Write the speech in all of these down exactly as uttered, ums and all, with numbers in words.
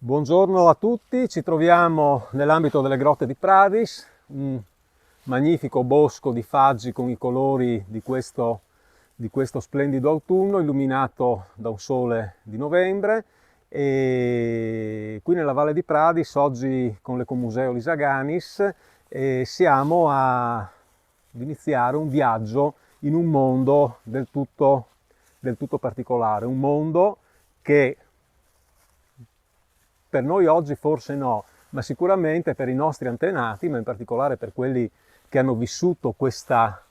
Buongiorno a tutti, ci troviamo nell'ambito delle grotte di Pradis, un magnifico bosco di faggi con i colori di questo, di questo splendido autunno illuminato da un sole di novembre. E qui nella Valle di Pradis, oggi con l'Ecomuseo Lisaganis, eh, siamo a, ad iniziare un viaggio in un mondo del tutto, del tutto particolare, un mondo che per noi oggi forse no, ma sicuramente per i nostri antenati, ma in particolare per quelli che hanno vissuto questa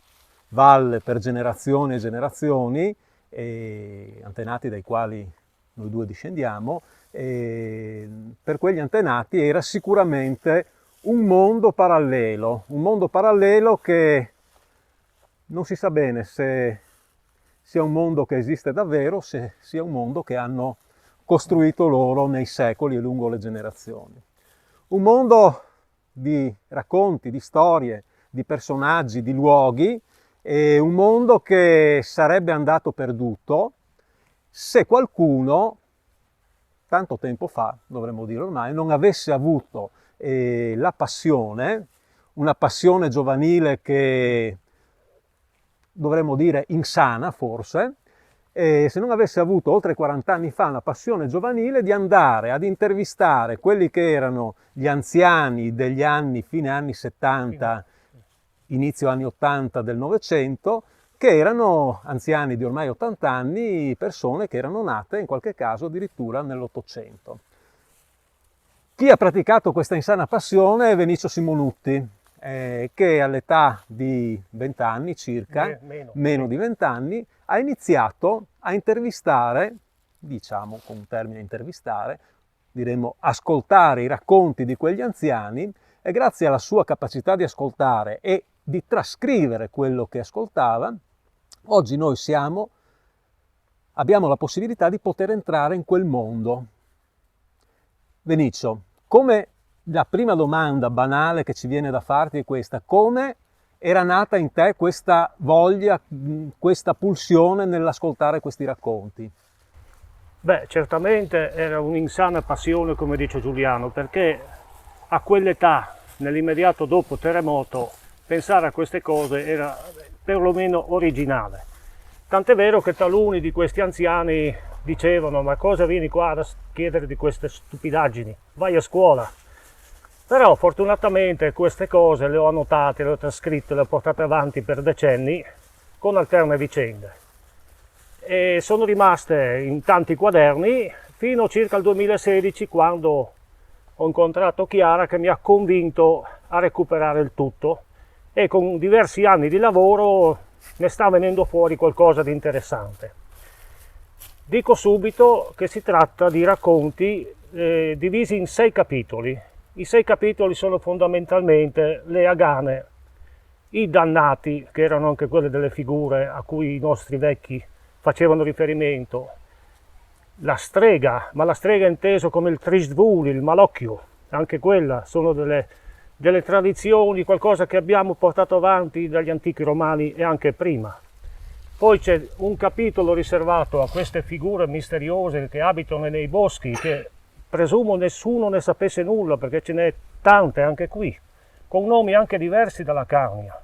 valle per generazioni e generazioni, e antenati dai quali noi due discendiamo, e per quegli antenati era sicuramente un mondo parallelo, un mondo parallelo che non si sa bene se sia un mondo che esiste davvero, se sia un mondo che hanno costruito loro nei secoli e lungo le generazioni. Un mondo di racconti, di storie, di personaggi, di luoghi, e un mondo che sarebbe andato perduto se qualcuno, tanto tempo fa, dovremmo dire ormai, non avesse avuto, eh, la passione, una passione giovanile che dovremmo dire insana forse, eh, se non avesse avuto oltre quaranta anni fa una passione giovanile di andare ad intervistare quelli che erano gli anziani degli anni, fine anni settanta, inizio anni ottanta del Novecento, che erano anziani di ormai ottanta anni, persone che erano nate in qualche caso addirittura nell'Ottocento. Chi ha praticato questa insana passione è Venicio Simonutti, eh, che all'età di venti anni circa, Me- meno. meno di venti anni, ha iniziato a intervistare, diciamo con un termine intervistare, diremmo ascoltare i racconti di quegli anziani, e grazie alla sua capacità di ascoltare e di trascrivere quello che ascoltava, oggi noi siamo, abbiamo la possibilità di poter entrare in quel mondo. Venicio, come la prima domanda banale che ci viene da farti è questa: come era nata in te questa voglia, mh, questa pulsione nell'ascoltare questi racconti? Beh, certamente era un'insana passione, come dice Giuliano, perché a quell'età, nell'immediato dopo terremoto, pensare a queste cose era perlomeno originale. Tant'è vero che taluni di questi anziani dicevano: "Ma cosa vieni qua a chiedere di queste stupidaggini? Vai a scuola." Però fortunatamente queste cose le ho annotate, le ho trascritte, le ho portate avanti per decenni con alterne vicende. E sono rimaste in tanti quaderni fino circa al duemilasedici, quando ho incontrato Chiara, che mi ha convinto a recuperare il tutto, e con diversi anni di lavoro ne sta venendo fuori qualcosa di interessante. Dico subito che si tratta di racconti, eh, divisi in sei capitoli. I sei capitoli sono fondamentalmente le agane, i dannati, che erano anche quelle delle figure a cui i nostri vecchi facevano riferimento, la strega, ma la strega inteso come il trisdvul, il malocchio, anche quella sono delle, delle tradizioni, qualcosa che abbiamo portato avanti dagli antichi romani e anche prima. Poi c'è un capitolo riservato a queste figure misteriose che abitano nei boschi, che presumo nessuno ne sapesse nulla, perché ce n'è tante anche qui, con nomi anche diversi dalla Carnia.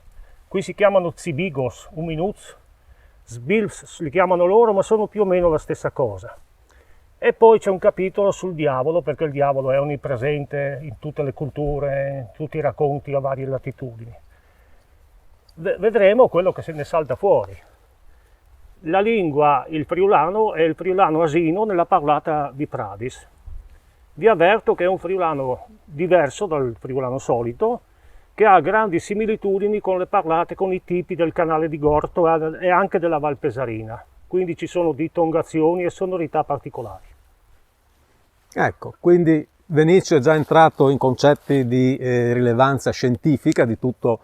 Qui si chiamano Zibigos, Uminuz, Sbilfs li chiamano loro, ma sono più o meno la stessa cosa. E poi c'è un capitolo sul diavolo, perché il diavolo è onnipresente in tutte le culture, in tutti i racconti a varie latitudini. Ve- vedremo quello che se ne salta fuori. La lingua, il friulano, è il friulano asino nella parlata di Pradis. Vi avverto che è un friulano diverso dal friulano solito, che ha grandi similitudini con le parlate, con i tipi del canale di Gorto e anche della Val Pesarina. Quindi ci sono ditongazioni e sonorità particolari. Ecco, quindi Venicio è già entrato in concetti di, eh, rilevanza scientifica di tutto,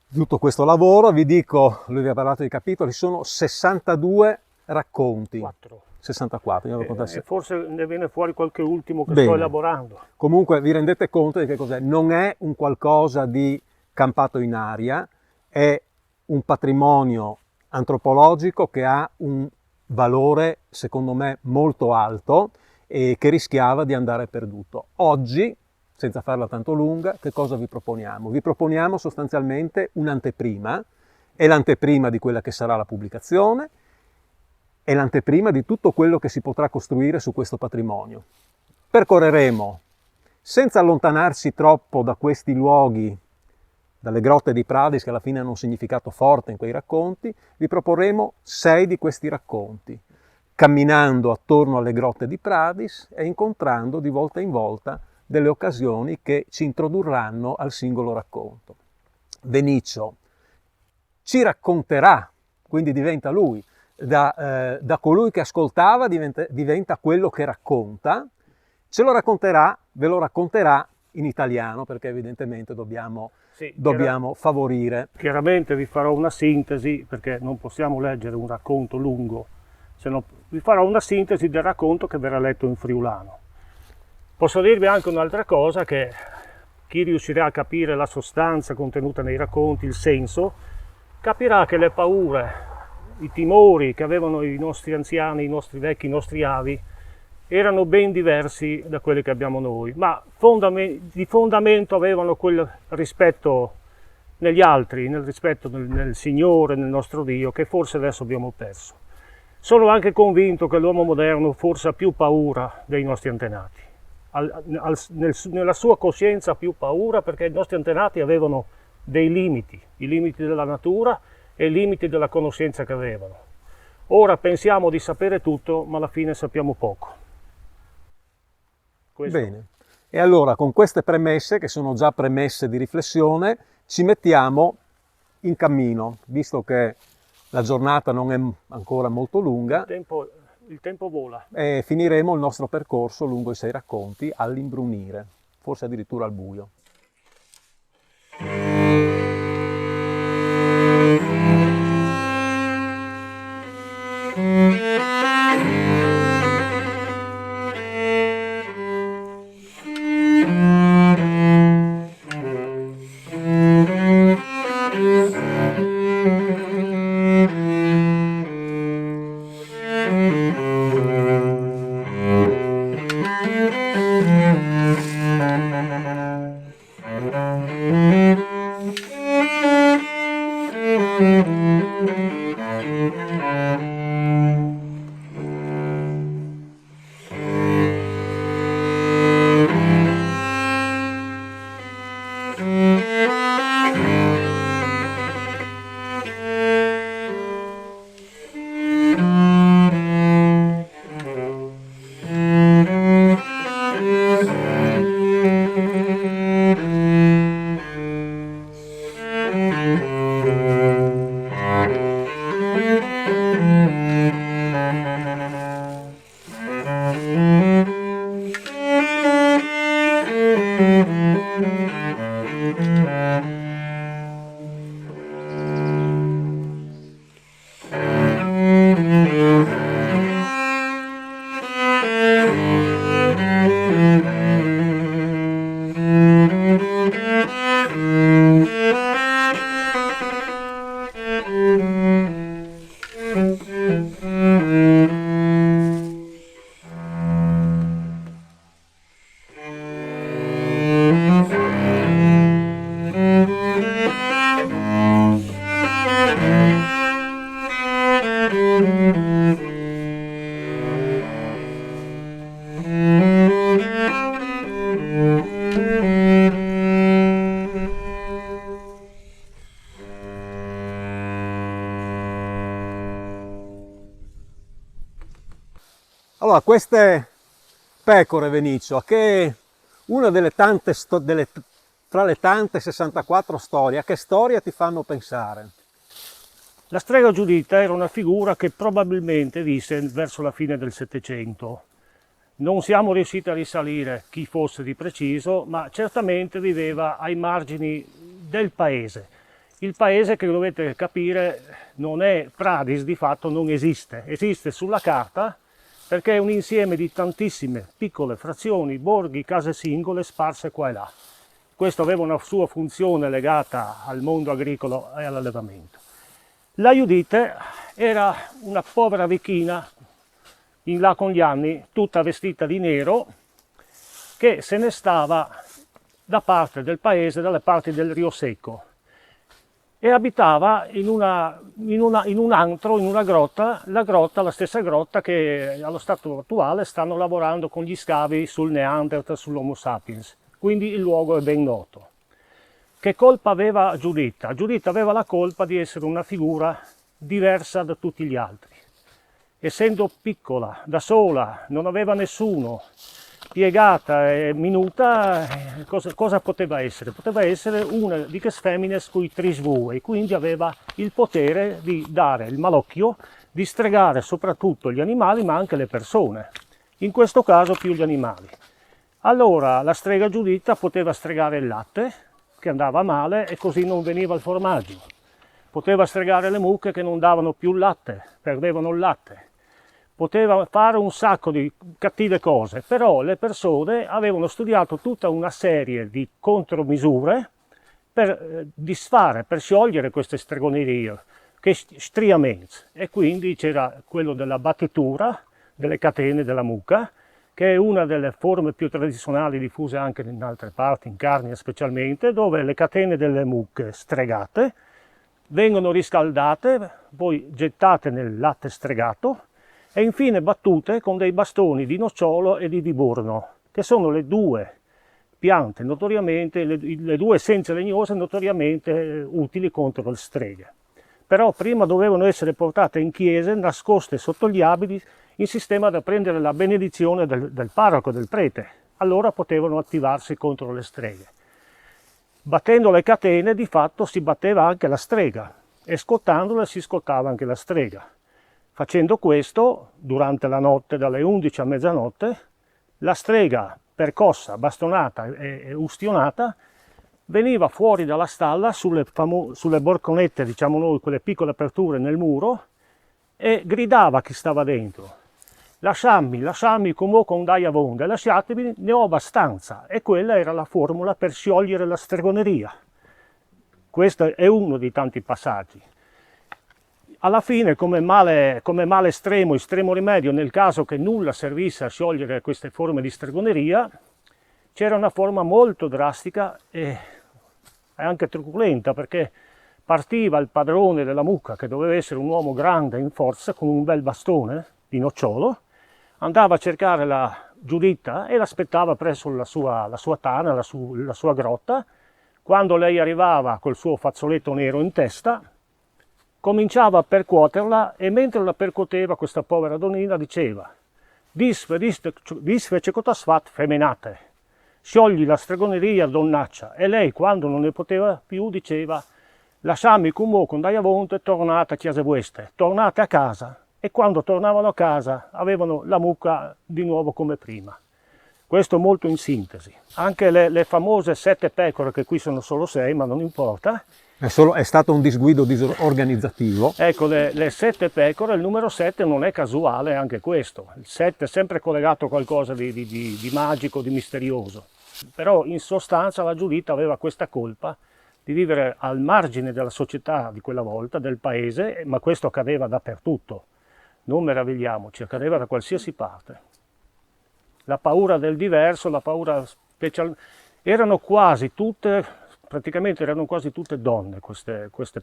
di tutto questo lavoro. Vi dico, lui vi ha parlato di capitoli, sono sessantadue racconti. Quattro. sessantaquattro, io lo contassi. E forse ne viene fuori qualche ultimo che Bene. Sto elaborando. Comunque vi rendete conto di che cos'è? Non è un qualcosa di campato in aria, è un patrimonio antropologico che ha un valore, secondo me, molto alto, e che rischiava di andare perduto. Oggi, senza farla tanto lunga, che cosa vi proponiamo? Vi proponiamo sostanzialmente un'anteprima, è l'anteprima di quella che sarà la pubblicazione, è l'anteprima di tutto quello che si potrà costruire su questo patrimonio. Percorreremo, senza allontanarci troppo da questi luoghi, dalle grotte di Pradis, che alla fine hanno un significato forte in quei racconti, vi proporremo sei di questi racconti, camminando attorno alle grotte di Pradis e incontrando di volta in volta delle occasioni che ci introdurranno al singolo racconto. Venicio ci racconterà, quindi diventa lui, da, eh, da colui che ascoltava diventa, diventa quello che racconta, ce lo racconterà, ve lo racconterà in italiano, perché evidentemente dobbiamo, sì, dobbiamo favorire. Chiaramente vi farò una sintesi, perché non possiamo leggere un racconto lungo, se no vi farò una sintesi del racconto che verrà letto in friulano. Posso dirvi anche un'altra cosa, che chi riuscirà a capire la sostanza contenuta nei racconti, il senso, capirà che le paure, i timori che avevano i nostri anziani, i nostri vecchi, i nostri avi, erano ben diversi da quelli che abbiamo noi, ma fondame-, di fondamento avevano quel rispetto negli altri, nel rispetto nel, nel Signore, nel nostro Dio, che forse adesso abbiamo perso. Sono anche convinto che l'uomo moderno forse ha più paura dei nostri antenati. Al, al, nel, nella sua coscienza ha più paura, perché i nostri antenati avevano dei limiti, i limiti della natura e i limiti della conoscenza che avevano. Ora pensiamo di sapere tutto, ma alla fine sappiamo poco. Questo. Bene. E allora, con queste premesse, che sono già premesse di riflessione, ci mettiamo in cammino, visto che la giornata non è ancora molto lunga. Il tempo, il tempo vola. E finiremo il nostro percorso lungo i sei racconti all'imbrunire, forse addirittura al buio. Allora, queste pecore, Venicio, a che una delle tante sto-, delle, tra le tante sessantaquattro storie, a che storia ti fanno pensare? La strega Giuditta era una figura che probabilmente visse verso la fine del Settecento. Non siamo riusciti a risalire chi fosse di preciso, ma certamente viveva ai margini del paese. Il paese, che dovete capire, non è Pradis, di fatto non esiste. Esiste sulla carta perché è un insieme di tantissime piccole frazioni, borghi, case singole sparse qua e là. Questo aveva una sua funzione legata al mondo agricolo e all'allevamento. La Judite era una povera vecchina in là con gli anni, tutta vestita di nero, che se ne stava da parte del paese, dalle parti del Rio Secco, e abitava in, una, in, una, in un antro, in una grotta, la grotta, la stessa grotta che allo stato attuale stanno lavorando con gli scavi sul Neanderthal, sull'Homo sapiens. Quindi il luogo è ben noto. Che colpa aveva Giuditta? Giuditta aveva la colpa di essere una figura diversa da tutti gli altri. Essendo piccola, da sola, non aveva nessuno, piegata e minuta, eh, cosa, cosa poteva essere? Poteva essere una di queste femmine con i trisvù, e quindi aveva il potere di dare il malocchio, di stregare soprattutto gli animali, ma anche le persone. In questo caso più gli animali. Allora la strega Giuditta poteva stregare il latte, che andava male, e così non veniva il formaggio. Poteva stregare le mucche che non davano più latte, perdevano il latte. Poteva fare un sacco di cattive cose, però le persone avevano studiato tutta una serie di contromisure per, eh, disfare, per sciogliere queste stregonerie, che striaments. E quindi c'era quello della battitura, delle catene della mucca, che è una delle forme più tradizionali, diffuse anche in altre parti, in Carnia specialmente, dove le catene delle mucche stregate vengono riscaldate, poi gettate nel latte stregato e infine battute con dei bastoni di nocciolo e di viburno, che sono le due piante notoriamente, le, le due essenze legnose notoriamente, eh, utili contro le streghe. Però prima dovevano essere portate in chiese, nascoste sotto gli abiti, in sistema da prendere la benedizione del, del parroco, del prete. Allora potevano attivarsi contro le streghe. Battendo le catene, di fatto, si batteva anche la strega, e scottandola si scottava anche la strega. Facendo questo, durante la notte, dalle undici a mezzanotte, la strega, percossa, bastonata e, e ustionata, veniva fuori dalla stalla sulle, famo- sulle borconette, diciamo noi, quelle piccole aperture nel muro, e gridava a chi stava dentro: «Lasciami, lasciami, comò con daia vonde, lasciatemi, ne ho abbastanza». E quella era la formula per sciogliere la stregoneria. Questo è uno dei tanti passaggi. Alla fine, come male, come male estremo, estremo rimedio, nel caso che nulla servisse a sciogliere queste forme di stregoneria, c'era una forma molto drastica e anche truculenta, perché partiva il padrone della mucca, che doveva essere un uomo grande in forza, con un bel bastone di nocciolo, andava a cercare la Giuditta e l'aspettava presso la sua, la sua tana, la, su- la sua grotta. Quando lei arrivava col suo fazzoletto nero in testa, cominciava a percuoterla, e mentre la percuoteva, questa povera donnina diceva: «Disfe, disfe, disfe ce cotasfat femenate, sciogli la stregoneria, donnaccia». E lei, quando non ne poteva più, diceva: «Lasciami comò con daia vonde, tornate a chiese vueste, tornate a casa». E quando tornavano a casa avevano la mucca di nuovo come prima. Questo molto in sintesi. Anche le, le famose sette pecore, che qui sono solo sei, ma non importa. È, solo, è stato un disguido disorganizzativo. Ecco, le, le sette pecore, il numero sette non è casuale anche questo. Il sette è sempre collegato a qualcosa di, di, di, di magico, di misterioso. Però in sostanza la Giuditta aveva questa colpa di vivere al margine della società di quella volta, del paese, ma questo accadeva dappertutto. Non meravigliamoci, accadeva da qualsiasi parte. La paura del diverso, la paura special-, erano quasi tutte, praticamente erano quasi tutte donne queste, queste,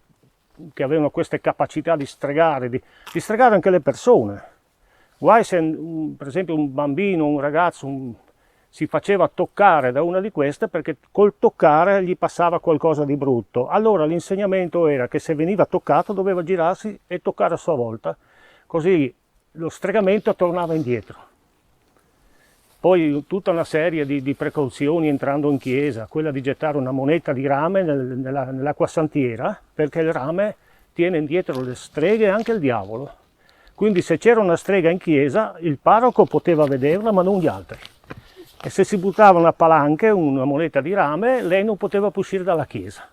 che avevano queste capacità di stregare, di, di stregare anche le persone. Guai se, un, per esempio, un bambino, un ragazzo, un, si faceva toccare da una di queste, perché col toccare gli passava qualcosa di brutto. Allora l'insegnamento era che se veniva toccato doveva girarsi e toccare a sua volta, così lo stregamento tornava indietro. Poi tutta una serie di, di precauzioni entrando in chiesa, quella di gettare una moneta di rame nel, nella, nell'acqua santiera, perché il rame tiene indietro le streghe e anche il diavolo. Quindi se c'era una strega in chiesa, il parroco poteva vederla, ma non gli altri. E se si buttava una palanca, una moneta di rame, lei non poteva più uscire dalla chiesa.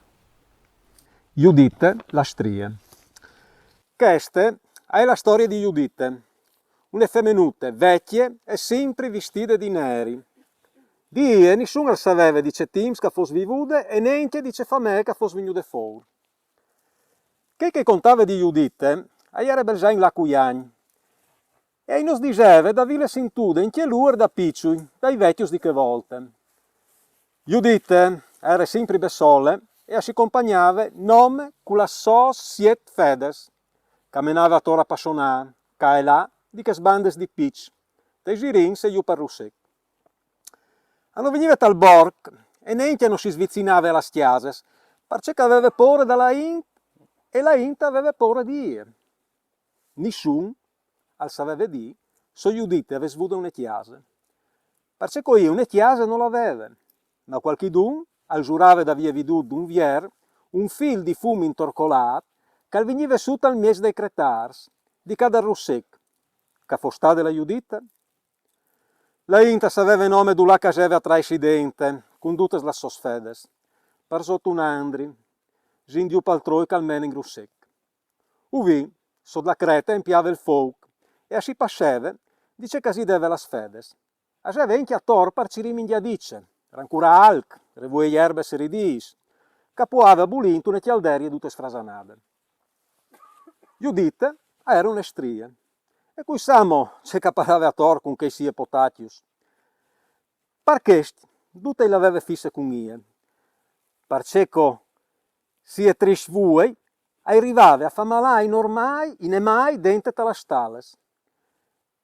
Judite, la strie. Cheste è la storia di Judite, une femenute vecchie e simpri vistide di neri. Di ie nissun al saveve di ce timps ch'a fos vivude e nencje di ce famee ch'a fos vignude four. Chel che contave di Judite a jere belzà in là cui agn. e a-j nus diseve d'avîle sintude incje lûr da piçui, dai vecjos di chê volte. Judite e jere simpri bessole e a si compagnave nome cu las sôs siet fedes, che a menave ator a passonâ, ca e là, di chês bandes di Piç, dai Zirins e jù pal Russec. A no vignive tal borc e nencje a no si svicinave a las cjases, parcè che e veve pôre da la int e la int e veve pôre di jê. Nissun al saveve dî se Judite e ves vude une cjase. Parcè che jê une cjase no le veve, ma cualchidun al zurave d'avî vidût d'un vier un fîl di fum intorcolât che al vignive sù tal mieç dai cretârs, di ca dal Russec, che e fos stade la Judite? La int e saveve nome dulà che e jeve a traisi dente, cun dutis las sôs fedes, parsot un andri, zin jù pal troi che al mene in Russec. U vin, sot la crete, e impiave il fouc, e a si passeve, di ce che a zideve las fedes. A jeve incje ator par cirî mingjadice, rancurâ alc, revuei jerbes e ridîs, che a puave a bulî intune cjalderie dute sfrasanade. Judite e jere une strie, e cui sa mo ce che e parave ator cun chei siei potacjos. Par chest, dute i le veve fisse cun jê, parcè che siei triscj vuei a-j rivave a fâ malâ i normâi, i nemâi dente ta las stales.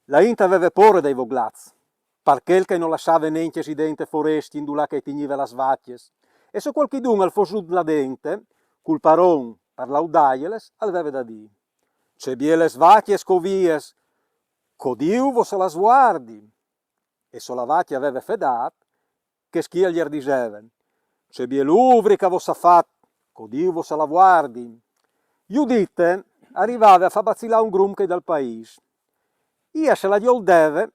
La int e veve pôre dai voglats, par chel che a-j no lassave nencje jessi dente forescj indulà che a-j tignive las vacjes, e se cualchidun al fos zût là dente, cul paron, par laudâjeles, al veve da dî: Ce bieles vacjes che o vês, che Diu vos las vuardi! E se la vacje e veve fedât, chescj al jar diseve: Ce biel uvri che vos à fat, che Diu vos la vuardi! Judite e rivave a fâ bacilâ un grum chei dal paîs. Jê se la gjoldeve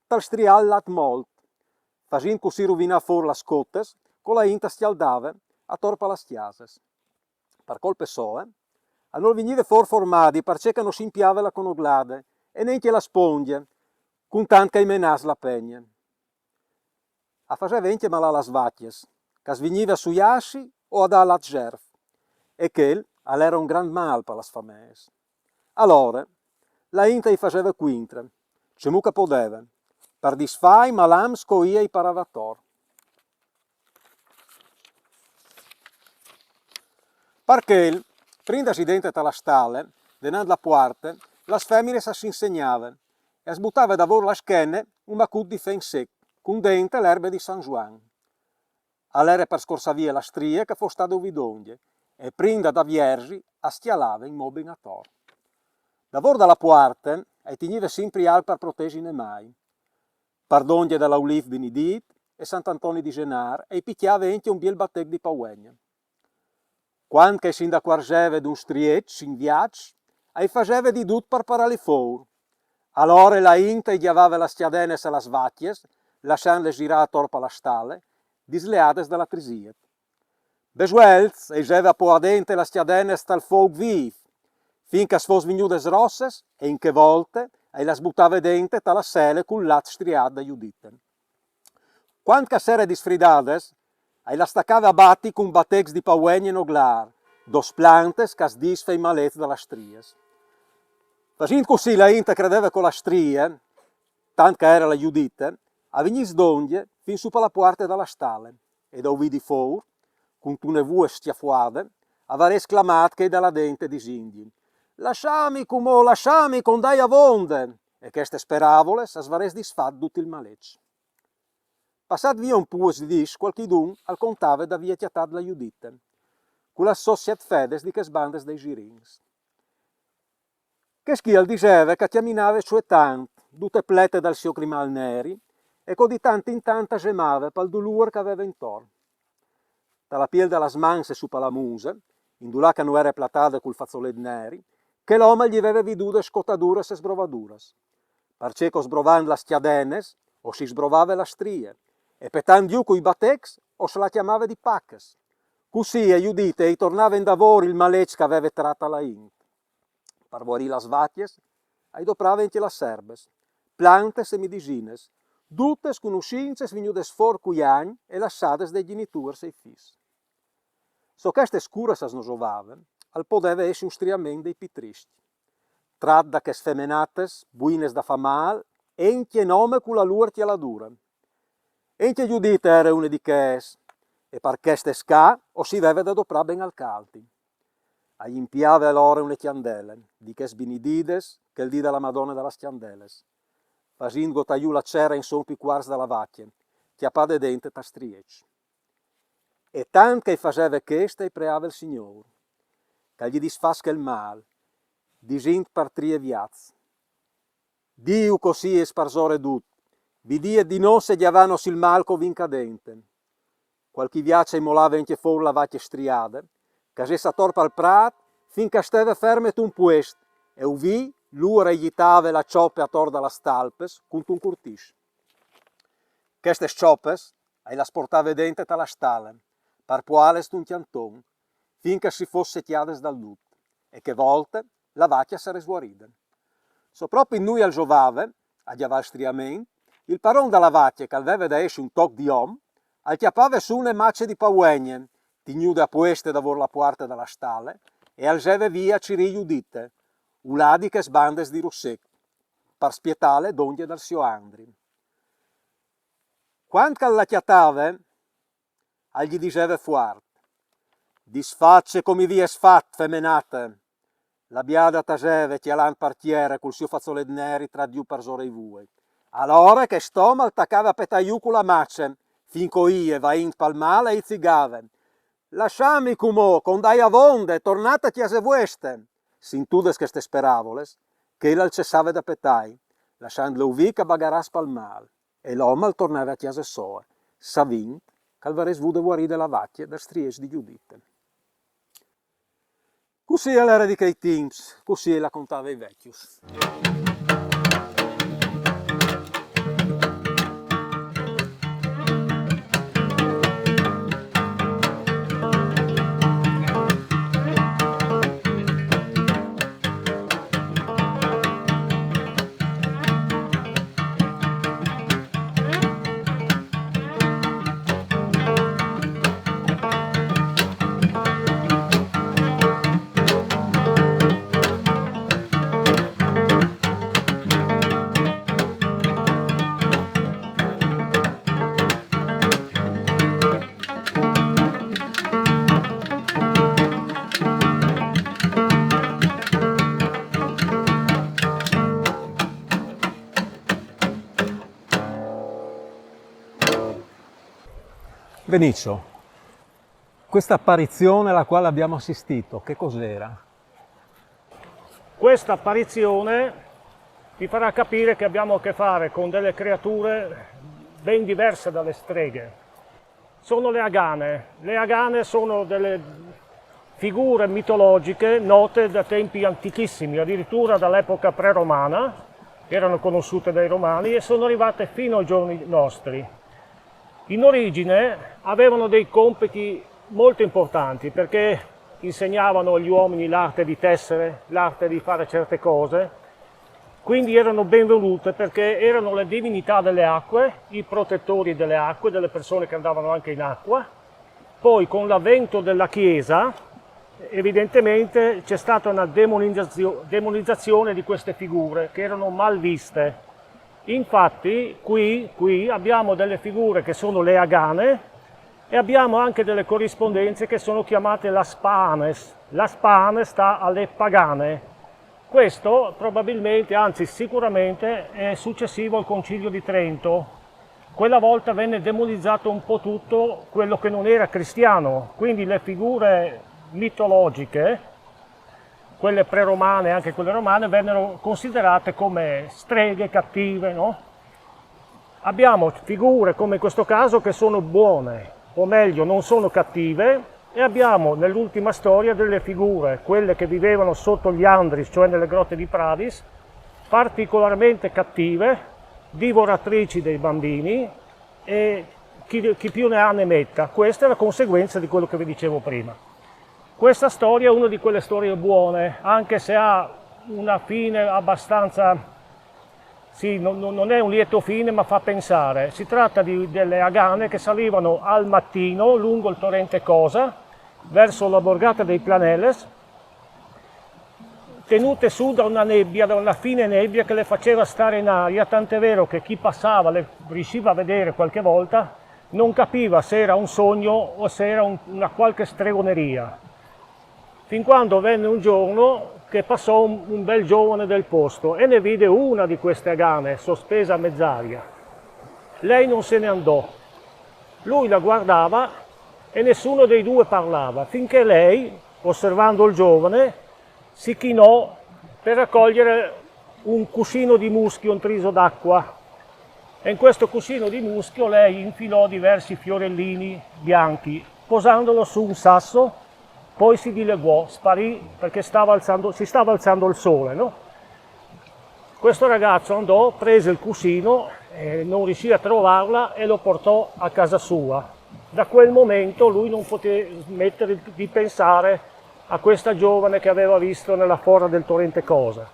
tal striâ il lat molt, fasint cussì ruvinâ fûr las cotes che la int e scjaldave ator pa las cjases. Par colpe soe, a nol vignive fûr formadi parcè che a no si impiave la conoglade e nencje la spongje, cun tant che a-j menass la pegne. A faseve incje malâ las vacjes, che a svignivin a suiâsi o a dâ lat sierf, e chel al jere un grant mâl pa las famees. Alore, la int e-j faseve cuintre, cemût che a podeve, par disfâ i malams che jê e-j parave ator. Par chel, prin da jessi dente ta la stale, denant la puarte, las feminis a si insegnave e a sbutave davôr la schene un macut di fen sec, cun dente l'erbe di San Zuan. Al jere par scorsâ vie la strie che e fos stade uvidongje, e prin da dâ vierzi a scjalave in mobin ator. Davôr da la puarte a-j tignive simpri alc par protezi i nemâi. Pardongje da l'aulîf binidît e Sant Antoni di Zenâr a-j picjave incje un biel batec di pauegne. Cuant che a si indacuarzeve d'un strieç in viaç, a-j faseve di dut par parâli fûr. Alore la int e-j gjavave las cjadenes a las vacjes, lassantles zirâ ator pa la stale, disleades da la trisiet. Besvelts a-j jeseve a poiâ dente las cjadenes tal fouc vîf, fin che as fos vignudes rosses e in chê volte a-j las butave dente ta la sele cul lat striât da Judite. Cuant che as jere disfridades, a-j las tacave a bati cun batecs di pauegne noglâr, dôs plantes che as disfe i malets da las striis. Fasint cussì la int e credeve che la strie, tant che a jere la Judite, a vigniss dongje fin su pa la puarte da la stale, e da uvidi fûr, cuntune vûs scjafuade, a varès clamât chei da là dente disintji: Lassami cumò, lassami, che o 'nd ai avonde! E chestes peravoles as varès disfat dut il maleç. Passât vie un pôcs di dîs, cualchidun al contave d'avê cjatât la Judite, cu las sôs siet fedes di chês bandes dai Zirins. Chescj al diseve che a cjaminave suetant, dute plete dal siô crimâl neri, e che di tant in tant a zemave pal dulôr che a veve intor. Ta la piel da las mans e su pa la muse, indulà che no jere platade cul fazolet neri, chel om al gji veve vidudes scotaduras e sbrovaduras. Parcè che sbrovant las cjadenes, o si sbrovave la strie, e petant jù cui batecs, o se la cjamave di paches. Cussì a Judite i tornave indavôr il maleç che a veve trât a la int. Par vuarî las vacjes, a-j doprave incje las erbes, plantes e midisines, dutes cunussinces vignudes fûr cui agns e lassades dai gjenitôrs ai fîs. Se chestes curas as no zovave, al podeve jessi un striament dai pi triscj. trat da chês femenates, buinas da fâ mâl, encje nome cu la lôr cjaladure. Encje Judite e jere une di chês, e par cheste scà o si veve da doprâ ben al cjaldi. A jimpiave alore une cjandele, di chês binidides, chel dì da la Madone da las Cjandeles, fasint gotâ jù la cere insom pi cuarts da la vacje, cjapade dente tal strieç. E tant che i faseve cheste, i preave il Signôr, che al gji disfas chel mâl, disint par trie viaçs: Diu, che o sieis parsore dut, vidiet di no segjavânos il mâl che o vin ca dente. Cualchi viaç i molave encje fûr la vacje striade, che a sês ator pal prât, fin che a steve ferme tun puest, e u vi lûr i jitave la cjope ator da las talpes cuntun curtìs. Chestes cjopes i las portave dente ta la stale, par puâles tun cjanton, fin che si fos secjades dal dut, e chê volte la vacje a sarès vuaride. So propit nuie al zovave a gjavâ il striament, il paron da la vacje, che al veve da jessi un toc di om, al cjapave sù une mace di pauegne, tignude a pueste davôr la puarte da la stale, e al zeve vie a cirî Judite, ulà di chês bandes di Russec, par spietâle dongje dal siôr Andri. Cuant che al la cjatave, al gji diseve fuart: Disface co mi vês fat, femenate! La biade a taseve cjalant par tiere cul siô façolet neri trat jù parsore i vuei. Alore chest om al tacave a petâ jù cu la mace, fin che jê, vaint pal mâl, i zigave: Lassâmi cumò, che o 'nd ai avonde, tornât a cjase vueste. Sintudes chestes peravoles, chel al cessave da petâi, lassantlu vie che a bagaràs pal mâl, e l'om al tornave a cjase soe, savint che al varès vude vuaride la vacje dal strieç di Judite. Cussì al jere di chei timps, cussì i la contave i vecjos. Venicio, questa apparizione alla quale abbiamo assistito, che cos'era? Questa apparizione vi farà capire che abbiamo a che fare con delle creature ben diverse dalle streghe. Sono le agane. Le agane sono delle figure mitologiche note da tempi antichissimi, addirittura dall'epoca preromana, erano conosciute dai romani e sono arrivate fino ai giorni nostri. In origine avevano dei compiti molto importanti, perché insegnavano agli uomini l'arte di tessere, l'arte di fare certe cose, quindi erano benvolute perché erano le divinità delle acque, i protettori delle acque, delle persone che andavano anche in acqua. Poi, con l'avvento della Chiesa, evidentemente c'è stata una demonizzazione di queste figure che erano mal viste. Infatti qui, qui abbiamo delle figure che sono le agane e abbiamo anche delle corrispondenze che sono chiamate las paanes. Las paanes sta alle pagane. Questo probabilmente, anzi sicuramente, è successivo al Concilio di Trento. Quella volta venne demonizzato un po' tutto quello che non era cristiano, quindi le figure mitologiche, quelle preromane e anche quelle romane, vennero considerate come streghe cattive, no? Abbiamo figure come in questo caso che sono buone, o meglio, non sono cattive, e abbiamo nell'ultima storia delle figure, quelle che vivevano sotto gli Andris, cioè nelle grotte di Pradis, particolarmente cattive, divoratrici dei bambini e chi, chi più ne ha ne metta. Questa è la conseguenza di quello che vi dicevo prima. Questa storia è una di quelle storie buone, anche se ha una fine abbastanza... Sì, non, non è un lieto fine, ma fa pensare. Si tratta di delle agane che salivano al mattino lungo il torrente Cosa, verso la borgata dei Planeles, tenute su da una nebbia, da una fine nebbia che le faceva stare in aria, tant'è vero che chi passava le riusciva a vedere qualche volta, non capiva se era un sogno o se era un- una qualche stregoneria. Fin quando venne un giorno che passò un, un bel giovane del posto e ne vide una di queste agane sospesa a mezz'aria. Lei non se ne andò. Lui la guardava e nessuno dei due parlava, finché lei, osservando il giovane, si chinò per raccogliere un cuscino di muschio intriso d'acqua. E in questo cuscino di muschio lei infilò diversi fiorellini bianchi, posandolo su un sasso, poi si dileguò, sparì perché stava alzando- si stava alzando il sole, no? Questo ragazzo andò, prese il cuscino, eh, non riuscì a trovarla e lo portò a casa sua. Da quel momento lui non poteva smettere di pensare a questa giovane che aveva visto nella forra del torrente Cosa.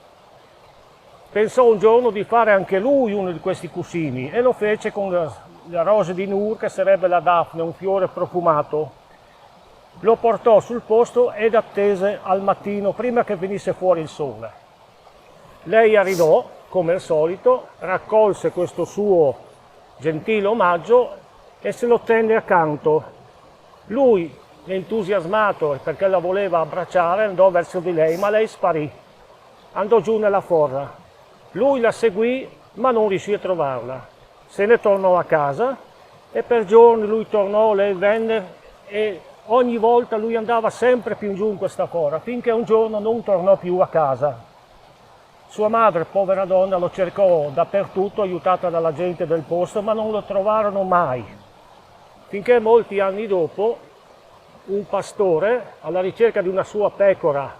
Pensò un giorno di fare anche lui uno di questi cuscini e lo fece con la, la rose di Nur, che sarebbe la Daphne, un fiore profumato. Lo portò sul posto ed attese al mattino, prima che venisse fuori il sole. Lei arrivò, come al solito, raccolse questo suo gentile omaggio e se lo tenne accanto. Lui, entusiasmato perché la voleva abbracciare, andò verso di lei, ma lei sparì. Andò giù nella forra. Lui la seguì, ma non riuscì a trovarla. Se ne tornò a casa e per giorni lui tornò, lei venne e ogni volta lui andava sempre più in giù in questa forra, finché un giorno non tornò più a casa. Sua madre, povera donna, lo cercò dappertutto, aiutata dalla gente del posto, ma non lo trovarono mai. Finché molti anni dopo un pastore, alla ricerca di una sua pecora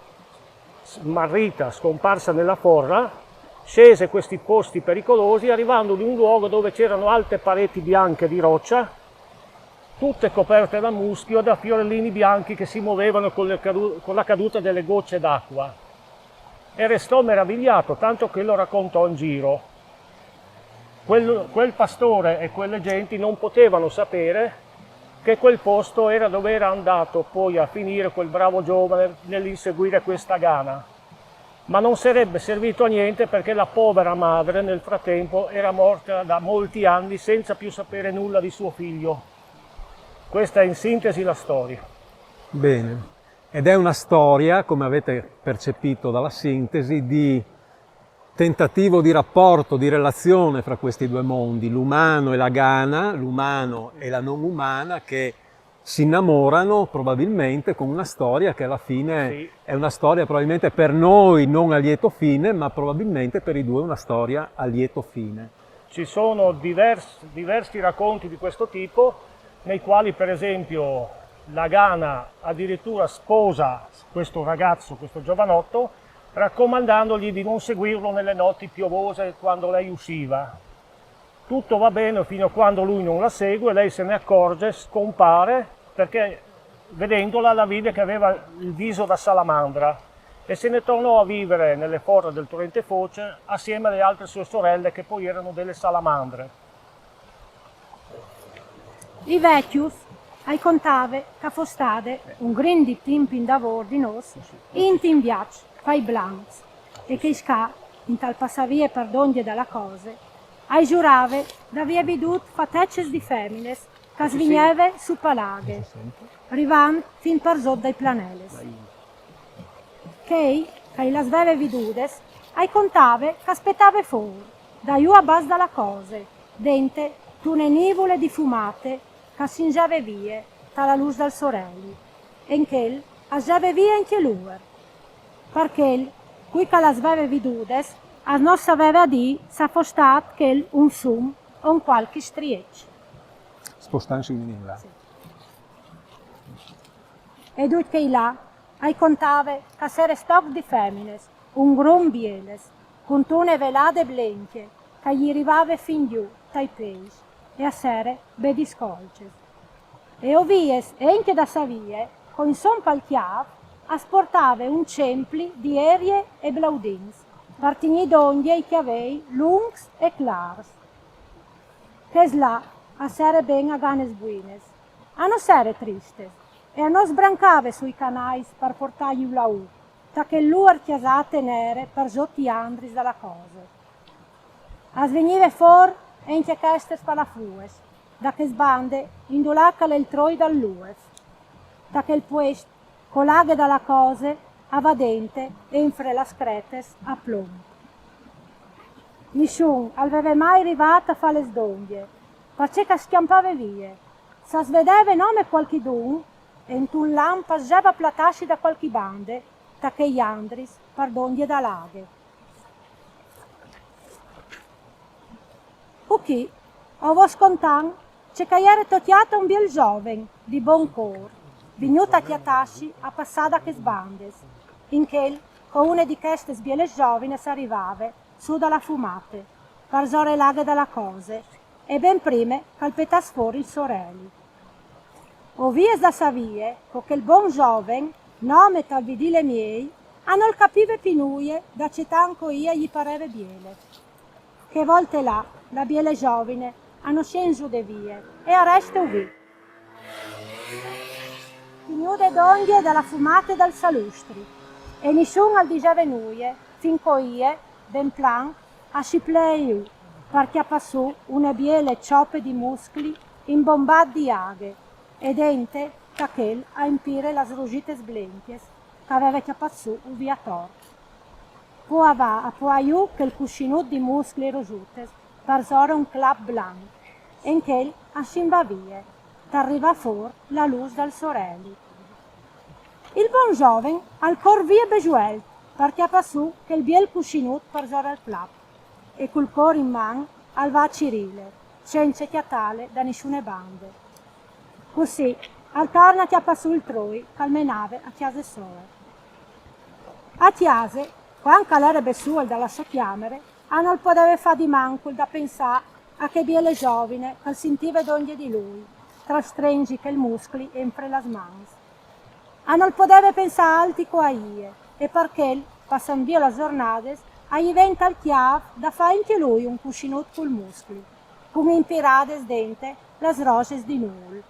smarrita, scomparsa nella forra, scese questi posti pericolosi, arrivando in un luogo dove c'erano alte pareti bianche di roccia, tutte coperte da muschio e da fiorellini bianchi che si muovevano con le cadu- con la caduta delle gocce d'acqua. E restò meravigliato, tanto che lo raccontò in giro. Quel, quel pastore e quelle genti non potevano sapere che quel posto era dove era andato poi a finire quel bravo giovane nell'inseguire questa gana. Ma non sarebbe servito a niente, perché la povera madre nel frattempo era morta da molti anni senza più sapere nulla di suo figlio. Questa è in sintesi la storia. Bene, ed è una storia, come avete percepito dalla sintesi, di tentativo di rapporto, di relazione fra questi due mondi, l'umano e la gana, l'umano e la non umana, che si innamorano probabilmente con una storia che alla fine Sì. È una storia probabilmente per noi non a lieto fine, ma probabilmente per i due una storia a lieto fine. Ci sono divers- diversi racconti di questo tipo, nei quali per esempio la gana addirittura sposa questo ragazzo, questo giovanotto, raccomandandogli di non seguirlo nelle notti piovose quando lei usciva. Tutto va bene fino a quando lui non la segue, lei se ne accorge, scompare, perché vedendola la vide che aveva il viso da salamandra, e se ne tornò a vivere nelle forre del torrente Foce assieme alle altre sue sorelle, che poi erano delle salamandre. I vecchius ai contave ca fo stade un grin di timp indavor di nos int in viaç fai blancs, e che iscà, intal passavie par dongje da la cose, ai giurave d'avie vidût fateces di femines ca svigneve su palaghe, rivant fin par zot dai planeles. Chei ch'ai las veve vidudes ai contave ch'aspetave four, da jù a bas da la cose, dente tune nivule di fumate ca s'injave vie ta la lûs dal soreli, e in chel as jave vie ancje lur. Par chel, cui ca las veve vidudes as no saveve a dî s'a fo stât chel un sum o un cualchi strieç. Spostantsi in là. E ducj chei là ai contave ca s'ere stoc di femines, un grum bieles, cuntune velade blencje ca ji rivave fin jù tai peis e a s'ere be discolces. E o vies encje da savie, co insom pal cjâf as portave un cempli di erie e blaudins, par tignî dongje i cjavei luncs e clars. Chês là a s'ere ben a ganes buines, a no s'ere tristes, e a no sbrancave sui canais par portâi laù. ta chel luer cjasate nere par zot i andris da la cose. As vegnive for encje chestes pa la fues, da chês bande indulà ch'al è il troi dal Luef. Ta chel puest, co l'aghe da la cose, a va dente enfre las cretes a plomb. Nissun al veve mai rivà a fâles dongje, parcè ch'as scjampave vie. S'as vedeve nome cualchidun, e intun lamp as jeve a platâsi da cualchi bande, ta chei andris, par dongje da l'aghe. Cuchì, o vos contan ce ch'a jere tocjât a un biel zoven di bon côr, vignût a cjatâsi a passâ da chês bandes, in chel co une di chestes bieles zovines a rivave sù da la fumate, parsore l'aghe da la cose, e ben prime ch'al petàs for il soreli. O vês da savê, co chel bon zoven, nome tal Vidile miei, a nol capive pi nuie da ce tant ch'a jì pareve biele. Chê volte là, la biele zovine a no scjen zù de vie e a reste uvì. Vignude dongje da la fumate dal salustri, e nissun al diseve nuie, fin ch'a jì, ben planc, a siplei jù, par cjapâ sù une biele ciope di muscli imbombât di aghe, e dente ta chel a impire las rusites blencjes ch'a veve cjapât sù un viator. Po a va a poiâ jù chel cussinut di muscli e rusites parsore un clap blanc, e in chel a si 'nd va vie, tar rivâ for la lûs dal soreli. Il bon zoven al cor vie besvuelt, par cjapâ sù chel biel cussinut parsore al clap, e cul cor in man al va a cirîle, cence cjatâle da nissune bande. Cussì al torne a cjapâ sù il troi ch'al menave a cjase soe. A cjase, cuant ch'al jere bessuel da la sô cjamere, a nol podeve fâ di mancul da pensâ a chê biele zovine ch'al sintive dongje di lui, tra strenzi chel muscli enfre las mans. A nol podeve pensâ alti ch'a jì, e par chel, passant vie las zornades, a jì ven tal cjâf da fâ encje lui un cussinut cul muscli, cun impirades dente las roses di nûl.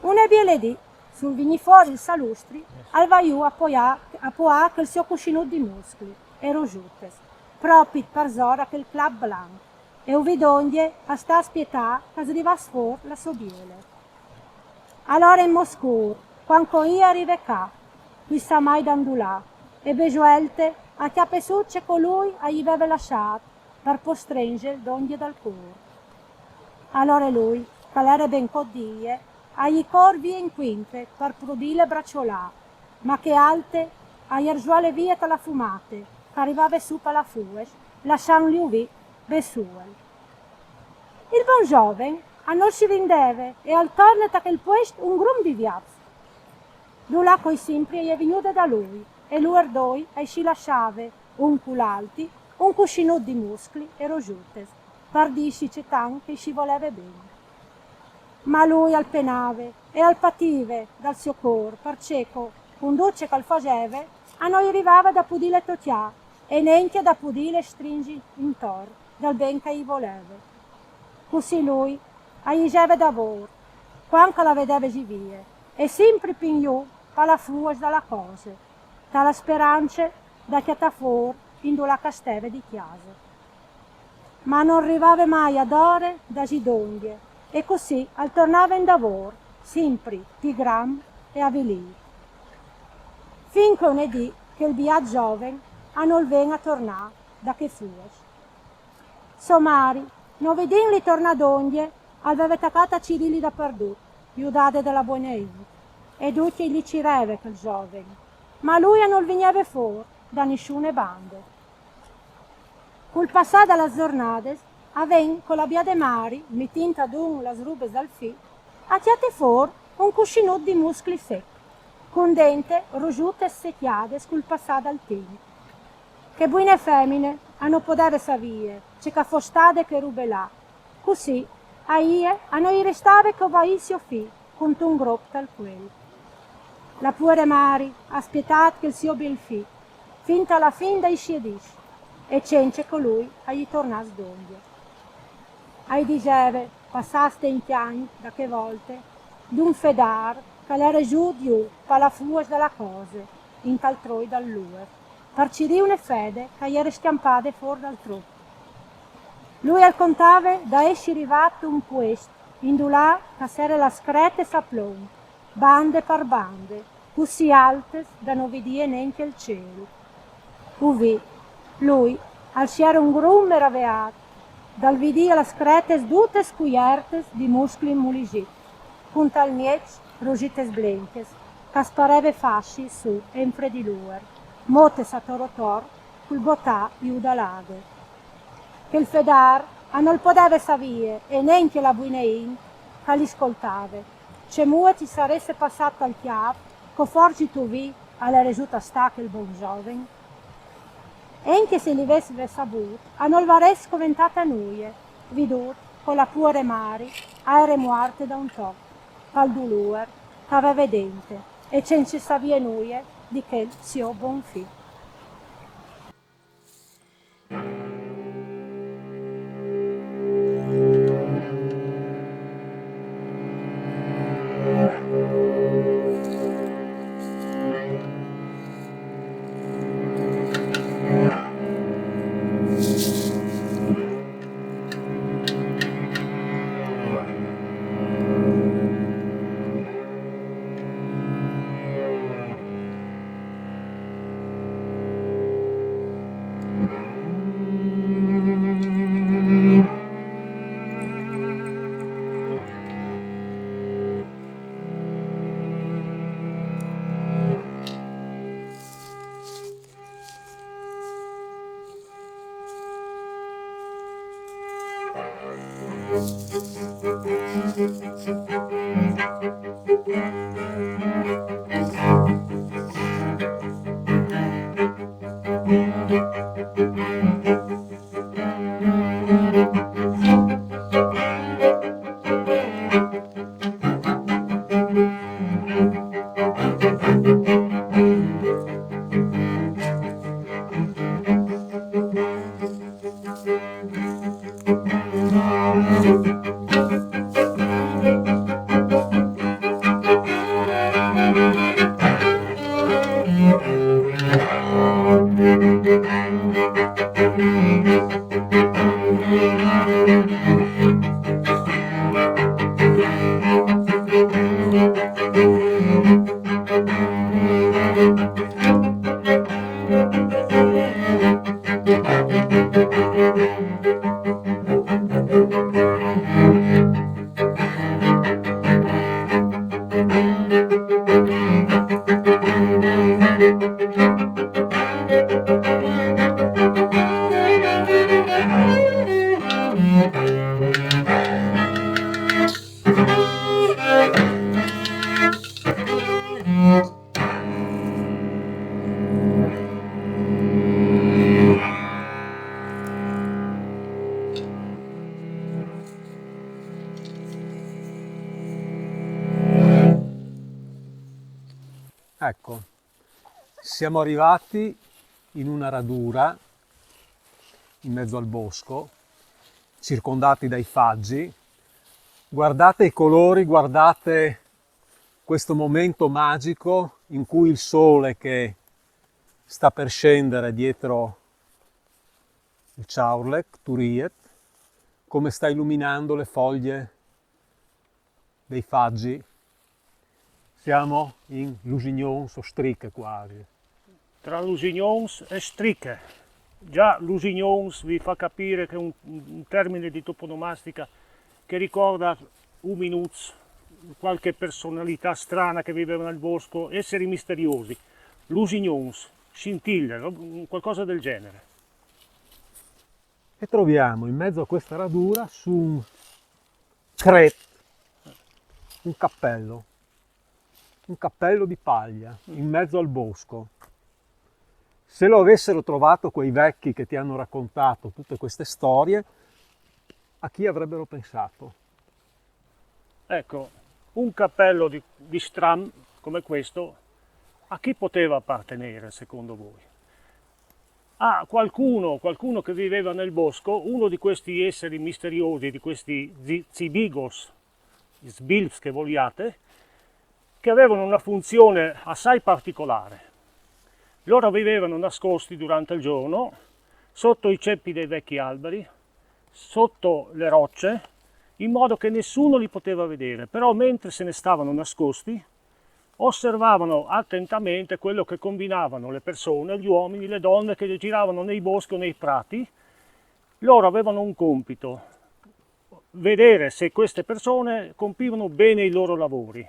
Une biele dì, sul vignî for il salustri, al va jù a poiâ, a poiâ chel so cussinut di muscli e rusites, propit parsore a chel clap blanc, e uvì dongje a sta a spietâ ch'as rivàs for la sô biele. Alore in moscur, cuant ch'a jì a rive ca, cui sa mai da 'ndulà, e besvuelte a cjape sù ce ch'a lui a jì veve lassât, par po strenzêl dongje dal cor. Alore lui, ch'al jere ben cot di jê, a jì cor vie in cuinte par pudîle braçolâ, ma chê alte a jerzole vie ta la fumate, ch'a rivave sù pa la fues, lassantlu uvì bessuel. Il bon zoven a nol si rindeve e al torne ta chel puest un grum di viaps. Dulà ch'a jì simpri e je vignude da lui, e luer doi a i si lassave, un cul alti, un cussinut di muscli e rusites, par dîsi ce tant ch'a i si voleve ben. Ma lui al penave e al pative dal so cor, parcè ch'a, cun dut ce ch'al faseve, a no i rivave da pudîle tocjâ, e nencje da pudîle strinzi intor dal ben ch'a i voleve. Cussì lui a i jeve davôr, cuant ch'a la vedeve jì vie, e simpri pi in jù pa la fues da la cose, ta la sperance da cjatâ for indulà ch'a steve di cjase. Ma a nol rivave mai adore da jì dongje, e cussì al tornave indavôr, simpri pi grum e avilît. Fin ch'a une dì chel biât zoven a nol ven a tornâ da chê fues. So mari, no vidintli tornâ dongje, al veve tacât a cirîli dapardut, judade da la buine int, e ducj i li cireve chel zoven, ma lui a nol vigneve for da nissune bande. Cul passâ da las zornades, a ven co la biade mari, mitint adun las rubes dal fi, a cjate for un cussinut di muscli sec, cun dente rusites secjades cul passâ dal timp. Chê buine femine a no podeve savê ce ch'a fos stade chê rube là, cussì a jê a no i restave ch'a vaî sio fi cuntun grop tal cuel. La puere mari a spietà chel sio biel fi, fin ta la fin dai siei dîs, e cence ch'a lui a i tornàs dongje. A i diseve, passâts tancj agns da chê volte, d'un fedâr ch'al jere jù di jù pa la fues da la cose, int al troi dal Luer, par cirî une fede ch'a jere scjampade fôr dal trop. Lui al contave da jessi rivât a un puest indulà ch'a sere las cretes a plomp, bande par bande, cussì altes da no vidî nencje il cîl. Uvì, lui al si jere un grum meraveât dal vidî las cretes dutes cuiertes di muscli mulisits, cun tal mieç rosites blenches, ch'as pareve fassi sù enfri di Luer, motes ator ator cul botâ jù da la aghe. Chel fedâr a nol podeve savî, e nencje la buine int ch'a li scoltave, cemût i sarès passât tal cjâf, co forsit Uvì al jere jesût a stâ chel bon zoven. Encje se li vesse savût, a nol varès comentât nuie, vidût co la puare mari a jere muarte da un toc, pal dulûr ch'a veve dente, e cence savê nuie di chel so bon fi. Ecco, siamo arrivati in una radura in mezzo al bosco, circondati dai faggi. Guardate i colori, guardate questo momento magico in cui il sole che sta per scendere dietro il Čaurlek, Turiet, come sta illuminando le foglie dei faggi. Siamo in Lusignons o Striche quasi. Tra Lusignons e Striche. Già Lusignons vi fa capire che è un, un termine di toponomastica che ricorda uminots, qualche personalità strana che viveva nel bosco, esseri misteriosi. Lusignons, scintille, qualcosa del genere. E troviamo in mezzo a questa radura su un cret, un cappello, un cappello di paglia in mezzo al bosco. Se lo avessero trovato quei vecchi che ti hanno raccontato tutte queste storie, a chi avrebbero pensato? Ecco, un cappello di, di stram come questo, a chi poteva appartenere secondo voi? A qualcuno, qualcuno che viveva nel bosco, uno di questi esseri misteriosi, di questi zi- zibigos, sbilfs che vogliate, che avevano una funzione assai particolare. Loro vivevano nascosti durante il giorno, sotto i ceppi dei vecchi alberi, sotto le rocce, in modo che nessuno li poteva vedere, però mentre se ne stavano nascosti, osservavano attentamente quello che combinavano le persone, gli uomini, le donne che giravano nei boschi o nei prati. Loro avevano un compito: vedere se queste persone compivano bene i loro lavori,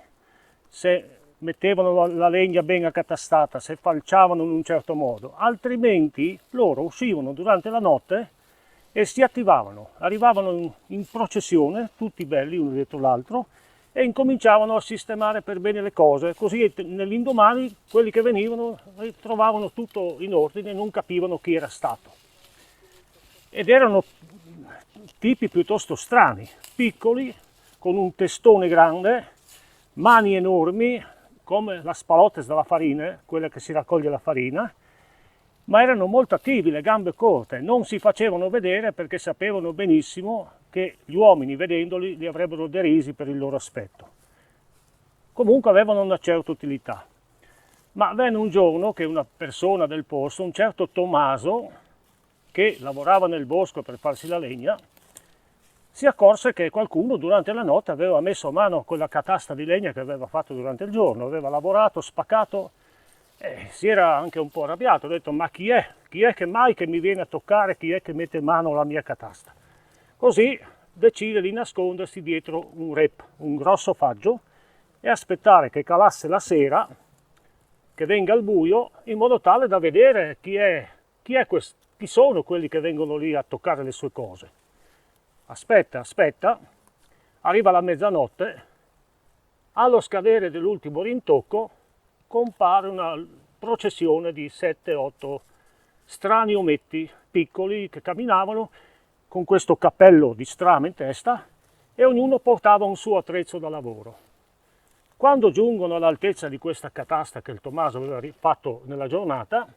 se mettevano la, la legna ben accatastata, se falciavano in un certo modo, altrimenti loro uscivano durante la notte e si attivavano, arrivavano in, in processione, tutti belli uno dietro l'altro, e incominciavano a sistemare per bene le cose, così nell'indomani quelli che venivano ritrovavano tutto in ordine, non capivano chi era stato. Ed erano tipi piuttosto strani, piccoli, con un testone grande, mani enormi, come la spalotes della farina, quella che si raccoglie la farina, ma erano molto attivi, le gambe corte, non si facevano vedere perché sapevano benissimo che gli uomini, vedendoli, li avrebbero derisi per il loro aspetto. Comunque avevano una certa utilità. Ma venne un giorno che una persona del posto, un certo Tommaso, che lavorava nel bosco per farsi la legna, si accorse che qualcuno durante la notte aveva messo a mano quella catasta di legna che aveva fatto durante il giorno, aveva lavorato, spaccato, e si era anche un po' arrabbiato, ha detto: "Ma chi è? Chi è che mai che mi viene a toccare? Chi è che mette mano alla mia catasta?" Così decide di nascondersi dietro un rep, un grosso faggio, e aspettare che calasse la sera, che venga il buio, in modo tale da vedere chi è, chi è quest-, chi sono quelli che vengono lì a toccare le sue cose. Aspetta, aspetta, arriva la mezzanotte, allo scadere dell'ultimo rintocco compare una processione di sette, otto strani ometti piccoli che camminavano con questo cappello di strame in testa, e ognuno portava un suo attrezzo da lavoro. Quando giungono all'altezza di questa catasta che il Tommaso aveva ri-, fatto nella giornata,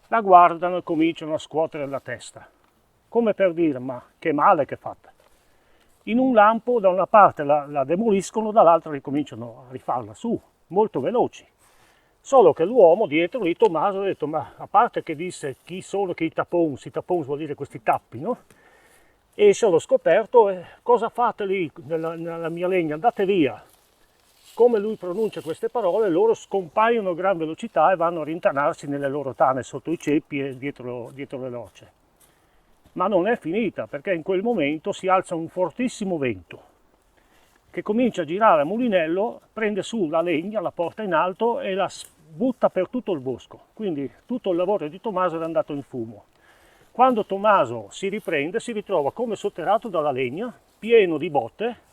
la guardano e cominciano a scuotere la testa, come per dire: "Ma che male che è fatta!" In un lampo da una parte la, la demoliscono, dall'altra ricominciano a rifarla su, molto veloci. Solo che l'uomo dietro lì, Tommaso, ha detto: "Ma a parte che disse chi sono quei tapons, i tapons vuol dire questi tappi, no? E se l'ho scoperto, eh, cosa fate lì nella, nella mia legna? Andate via." Come lui pronuncia queste parole, loro scompaiono a gran velocità e vanno a rintanarsi nelle loro tane sotto i ceppi e dietro, dietro le rocce. Ma non è finita, perché in quel momento si alza un fortissimo vento che comincia a girare a mulinello, prende su la legna, la porta in alto e la s-, butta per tutto il bosco. Quindi tutto il lavoro di Tommaso era andato in fumo. Quando Tommaso si riprende, si ritrova come sotterrato dalla legna, pieno di botte,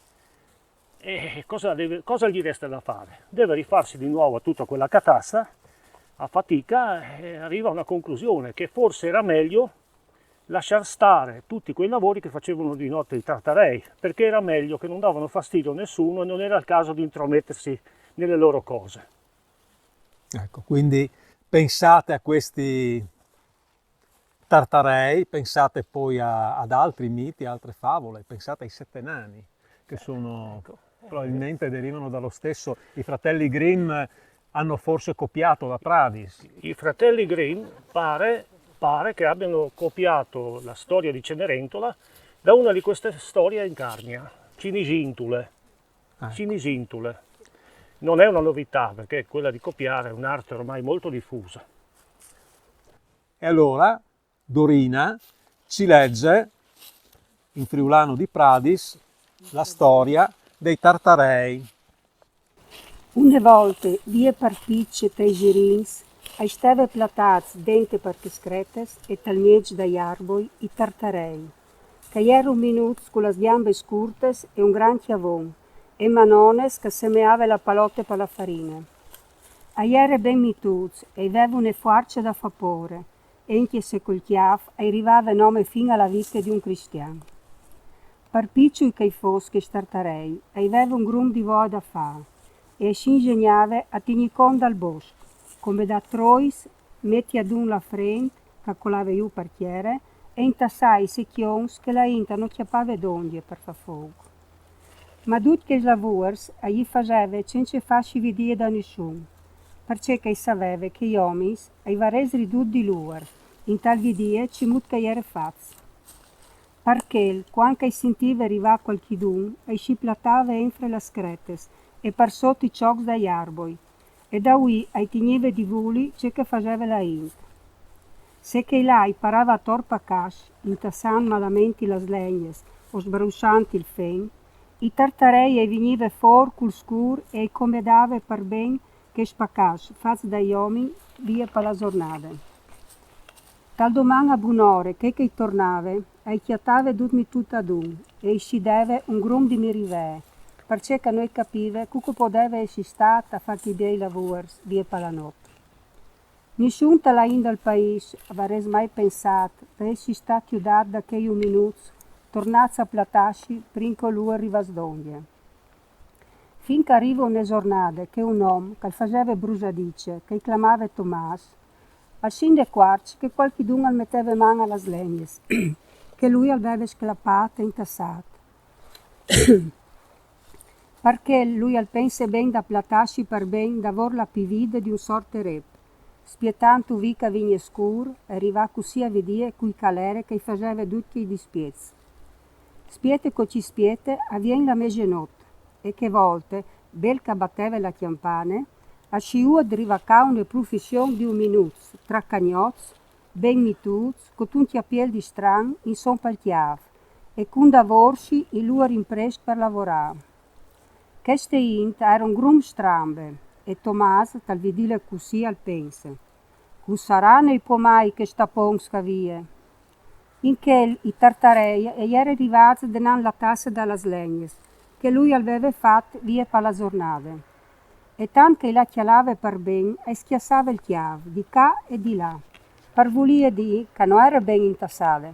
e cosa, deve, cosa gli resta da fare? Deve rifarsi di nuovo a tutta quella catasta, a fatica, e arriva a una conclusione: che forse era meglio lasciar stare tutti quei lavori che facevano di notte i tartarei, perché era meglio, che non davano fastidio a nessuno e non era il caso di intromettersi nelle loro cose. Ecco, quindi pensate a questi tartarei, pensate poi a, ad altri miti, altre favole, pensate ai sette nani, che sono, ecco, probabilmente derivano dallo stesso, i fratelli Grimm hanno forse copiato da Pradis. I fratelli Grimm pare, pare che abbiano copiato la storia di Cenerentola da una di queste storie in Carnia, Cinisintule. Ah, ecco. Cinisintule. Non è una novità, perché quella di copiare è un'arte ormai molto diffusa. E allora Dorina ci legge in friulano di Pradis la storia dei tartarei. Une volte, vie par pice tai zirins, ai steve platâts dente par chês cretes e tal mieç dai arboi i tartarei, ch'a jeron minûts cu las gjambes curtes e un grant cjavon, e manones ch'a semeave la palote pa la farine. A jere ben mitûts e i veve une fuarce da fâ pôre, encje se cul cjâf ai rivave nome fin a la vite di un cristian. Par piçui ch'a i fos chest tartarei, ai veve un grum di voie da fâ, e ai si inzegnave a tignî cont dal bosc, come dâ trois, meti adun la frent, ch'a colave jù par tiere, e intassâ i secjons che la int a no cjapave dongje par fâ fouc. Ma ducj chescj lavôrs a ji faseve cence fâsi vidie da nissun. parcè che i saveve che i omins i varès ridut di luar, in tal vidie cimut che i ere fats. Par chel, cuant che i sintive rivà cualchidun, i si platave enfre las cretes e par sot i ciocs dai arboi, e da ui i tignive di vuli ce che faseve la int. Se chei là i parava ator pacas, intassant malamenti las legnes o sbrussant il fen, i tartarei i vignive for cul scur e i comedave par ben che spacas fats dai omin vie pa la zornade. Tal doman a bunore che che i tornave, i cjatave dut mitut adun e i si deve un grum di mirivee, parcè che no i capive cu che podeve essi stat a far chi biei lavurs vie pa la not. Nissun ta la int dal pais varès mai pensat d'essi stat judat da chei uminuts tornats a platassi prin che lu rivas dongje. Fin che a riva une zornade che un om, che al faseve brusadice, che i clamave Tomas, al si indecuarç che cualchidun al meteve man a las legnes, che lui al veve sclapat e intassat. Parcè lui al pense ben da platassi par ben davor la pivide di un sorte rep, spietant uvì che a vigne scur e rivà cussì a vedie cui che al ere che i faseve dut chei dispiets. Spiete co ci spiete, a vien la mesenot, e che volte, bel che a bateve la cjampane, a si uet rivà ca une prufission di uminuts, tra cagnots, ben mituts, cotun cjapiel di stran, insom pal cjâf, e cun davorsi i lu rimprest par lavorâ. Cheste int a ere un grum strambe, e Tomas, tal vidile cussì, al pense: Cu sarane i pomai chescj tapons che a vie? In chel i tartarei i ere rivats denant la tasse da las legnes, che lui al veve fat vie pa la zornade. E tant che i la cjalave par ben, i scjassave il cjâf, di ca e di là, par vulie dî che a no ere ben intassade.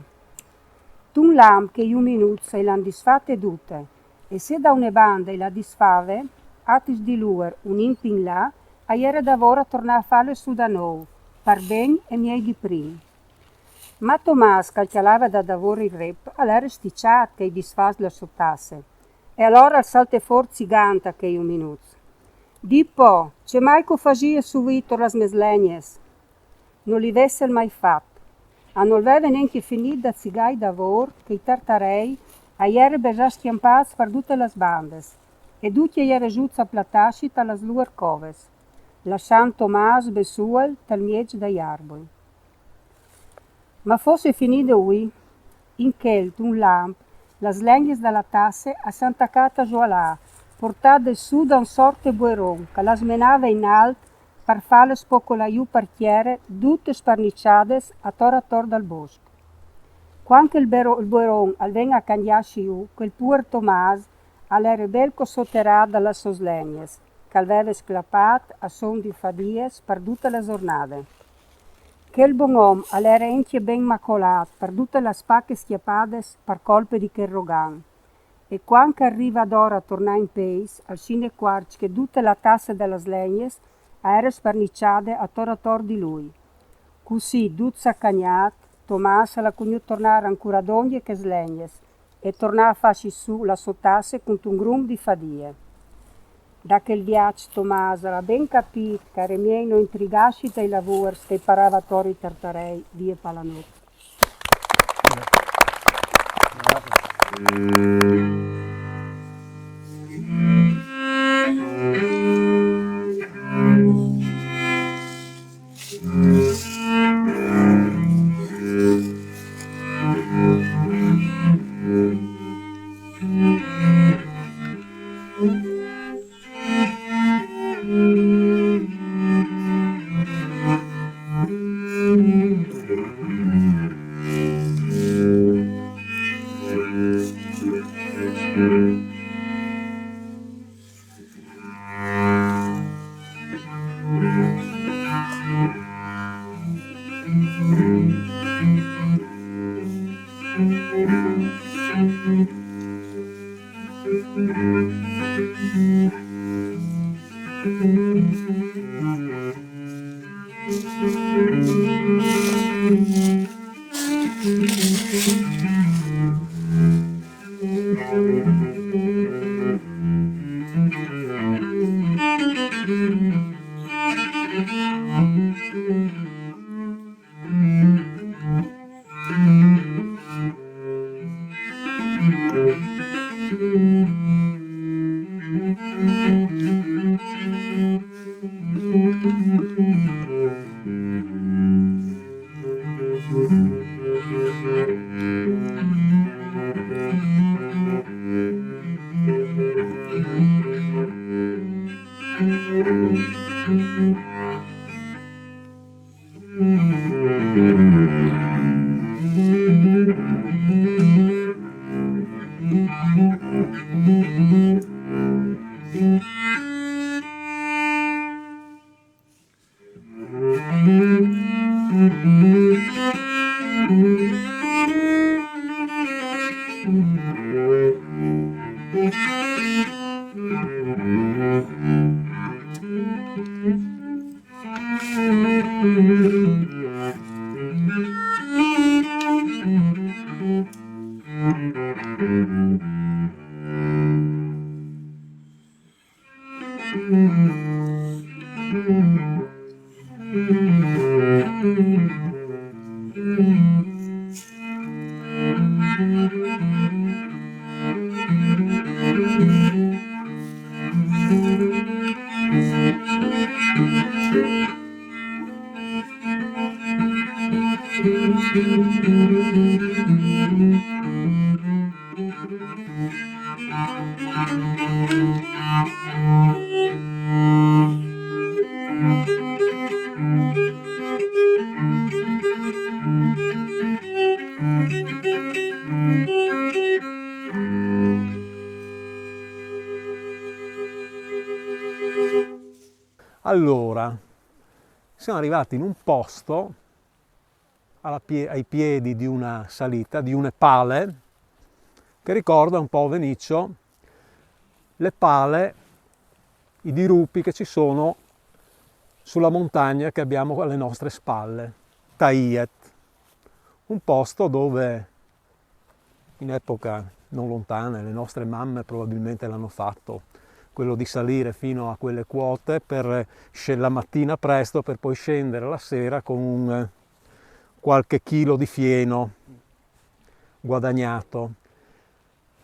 Tun lamp chei uminuts i l'an disfate dute, e se da une bande i la disfave, atris di luar, un int in là, i ere davor a tornâ a fâle su da nou, par ben e miei di prin. Ma Tomas, che al cjalave da davor il rep, al ere stiçât che i disfas la so tasse, e alora al salte for zigant a chei uminuts: Dî po, cemai che o fasieis sù vitor las mês legnes? No li vessel mai fat. A nol veve nencje finît da zigâ i davôr che i tartarei i ere besà scjampâts par dutes las bandes, e ducj i ere juts a platâsi ta las luar coves, lassant Tomas bessual tal mieç dai arboi. Ma fosse finide ui? In chel, tun lamp, las legnes da la tasse a s'an tacât a zualâ, portades sù da un sorte bueron che las menave in alt par fâles spocolâ jù par tiere, dutes sparniçades ator ator dal bosc. Cuant che il bero-, il bueron al ven a cangjâsi jù, chel puar Tomas al ere bel co soterât da las sôs legnes, che al veve sclapât a son di fadies par dute la zornade. Chel bon om al ere encje ben macolât par dutes las paches scjapades par colpe di chel rogan. E cuant che al riva adora a tornâ in peis, al si indecuarç che dute la tasse da las legnes a ere sparniçade ator ator di lui. Cussì, dut sacagnât, Tomas al à cugnût tornâ a rancurâ dongje chês legnes e tornâ a fâsi sù la sô tasse cuntun grum di fadie. Da chel viaç Tomas al à ben capît che al ere miei no intrigâsi tai lavôrs che i parave ator i tartarei vie pa la not. Allora, siamo arrivati in un posto alla pie-, ai piedi di una salita, di une pale, che ricorda un po', Venicio, le pale, i dirupi che ci sono sulla montagna che abbiamo alle nostre spalle, Taiet, un posto dove in epoca non lontana le nostre mamme probabilmente l'hanno fatto, quello di salire fino a quelle quote per sce-, la mattina presto, per poi scendere la sera con un, eh, qualche chilo di fieno guadagnato.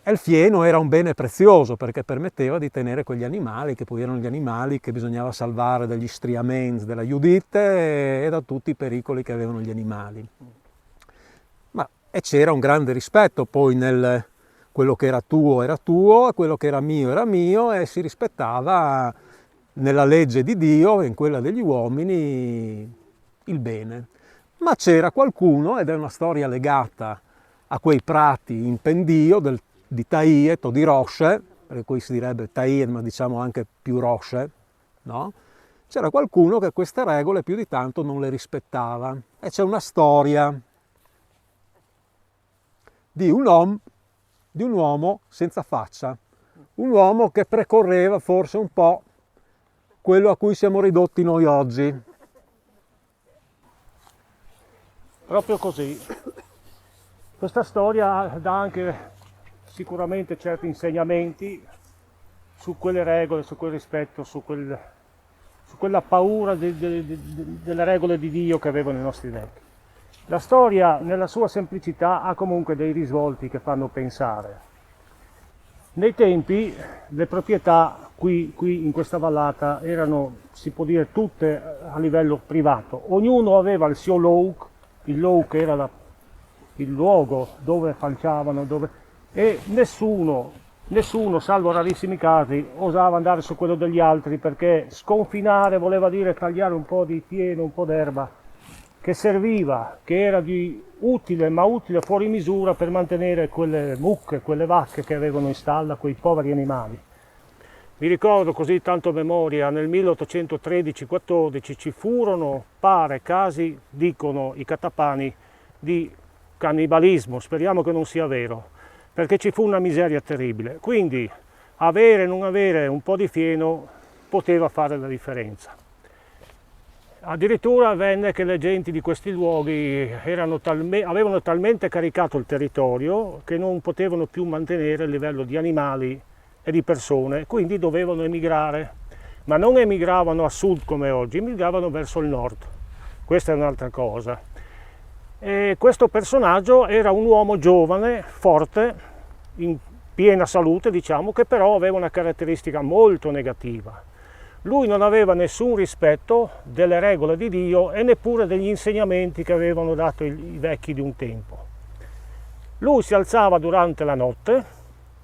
E il fieno era un bene prezioso perché permetteva di tenere quegli animali, che poi erano gli animali che bisognava salvare dagli striaments della Judite e da tutti i pericoli che avevano gli animali. Ma, e c'era un grande rispetto poi nel, quello che era tuo era tuo, e quello che era mio era mio, e si rispettava nella legge di Dio e in quella degli uomini il bene. Ma c'era qualcuno, ed è una storia legata a quei prati in pendio del, di Taiet o di Roche, perché qui si direbbe Taiet, ma diciamo anche più Roche, no? C'era qualcuno che queste regole più di tanto non le rispettava. E c'è una storia di un om-, di un uomo senza faccia, un uomo che precorreva forse un po' quello a cui siamo ridotti noi oggi. Proprio così. Questa storia dà anche sicuramente certi insegnamenti su quelle regole, su quel rispetto, su quel, su quella paura de, de, de, delle regole di Dio che avevano i nostri vecchi. La storia, nella sua semplicità, ha comunque dei risvolti che fanno pensare. Nei tempi le proprietà qui, qui in questa vallata erano, si può dire, tutte a livello privato. Ognuno aveva il suo louk, il louk era la, il luogo dove falciavano, dove, e nessuno, nessuno, salvo rarissimi casi, osava andare su quello degli altri, perché sconfinare voleva dire tagliare un po' di fieno, un po' d'erba che serviva, che era di utile, ma utile fuori misura per mantenere quelle mucche, quelle vacche che avevano in stalla quei poveri animali. Mi ricordo così tanto a memoria, nel milleottocentotredici quattordici ci furono, pare, casi, dicono i catapani, di cannibalismo. Speriamo che non sia vero, perché ci fu una miseria terribile. Quindi avere o non avere un po' di fieno poteva fare la differenza. Addirittura avvenne che le genti di questi luoghi erano talme-, avevano talmente caricato il territorio che non potevano più mantenere il livello di animali e di persone, quindi dovevano emigrare. Ma non emigravano a sud come oggi, emigravano verso il nord. Questa è un'altra cosa. E questo personaggio era un uomo giovane, forte, in, piena salute, diciamo, che però aveva una caratteristica molto negativa. Lui non aveva nessun rispetto delle regole di Dio e neppure degli insegnamenti che avevano dato i, i vecchi di un tempo. Lui si alzava durante la notte,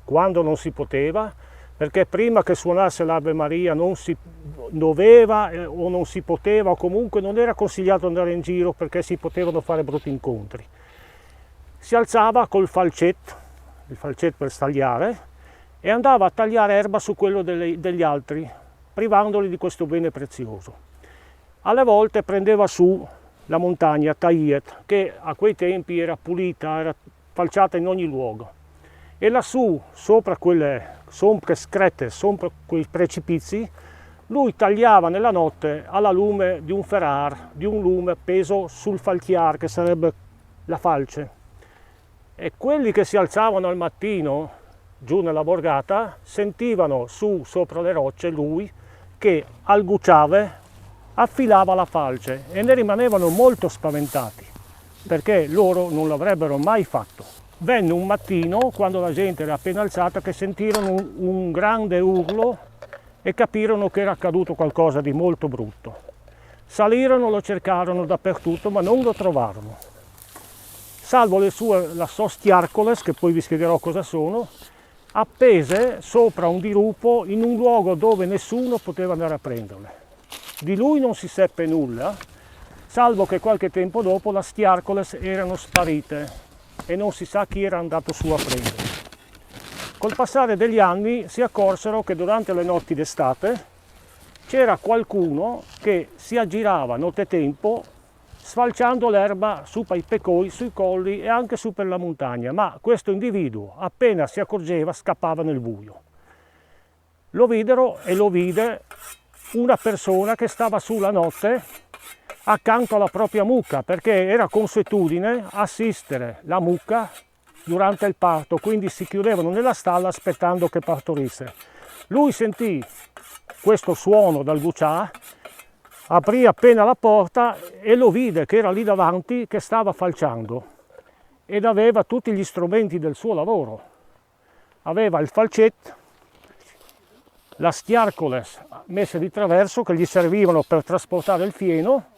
quando non si poteva, perché prima che suonasse l'Ave Maria non si doveva, eh, o non si poteva, o comunque non era consigliato andare in giro perché si potevano fare brutti incontri. Si alzava col falcet, il falcet per stagliare, e andava a tagliare erba su quello delle, degli altri, privandoli di questo bene prezioso. Alle volte prendeva su la montagna Taiet, che a quei tempi era pulita, era falciata in ogni luogo. E lassù, sopra quelle, sopra scrette, sopra quei precipizi, lui tagliava nella notte alla lume di un ferar, di un lume appeso sul falchiar, che sarebbe la falce. E quelli che si alzavano al mattino, giù nella borgata, sentivano su sopra le rocce lui che al guciave affilava la falce e ne rimanevano molto spaventati, perché loro non l'avrebbero mai fatto. Venne un mattino, quando la gente era appena alzata, che sentirono un, un grande urlo e capirono che era accaduto qualcosa di molto brutto. Salirono, lo cercarono dappertutto, ma non lo trovarono. Salvo le sue, la sua stiarcoles, che poi vi spiegherò cosa sono, appese sopra un dirupo in un luogo dove nessuno poteva andare a prenderle. Di lui non si seppe nulla, salvo che qualche tempo dopo le stiarcoles erano sparite e non si sa chi era andato su a prendere. Col passare degli anni si accorsero che durante le notti d'estate c'era qualcuno che si aggirava nottetempo sfalciando l'erba su per i pecoi, sui colli e anche su per la montagna, ma questo individuo, appena si accorgeva, scappava nel buio. Lo videro e lo vide una persona che stava su la notte accanto alla propria mucca, perché era consuetudine assistere la mucca durante il parto, quindi si chiudevano nella stalla aspettando che partorisse. Lui sentì questo suono dal gucià, aprì appena la porta e lo vide che era lì davanti che stava falciando ed aveva tutti gli strumenti del suo lavoro. Aveva il falcet, la stiarcoles messe di traverso che gli servivano per trasportare il fieno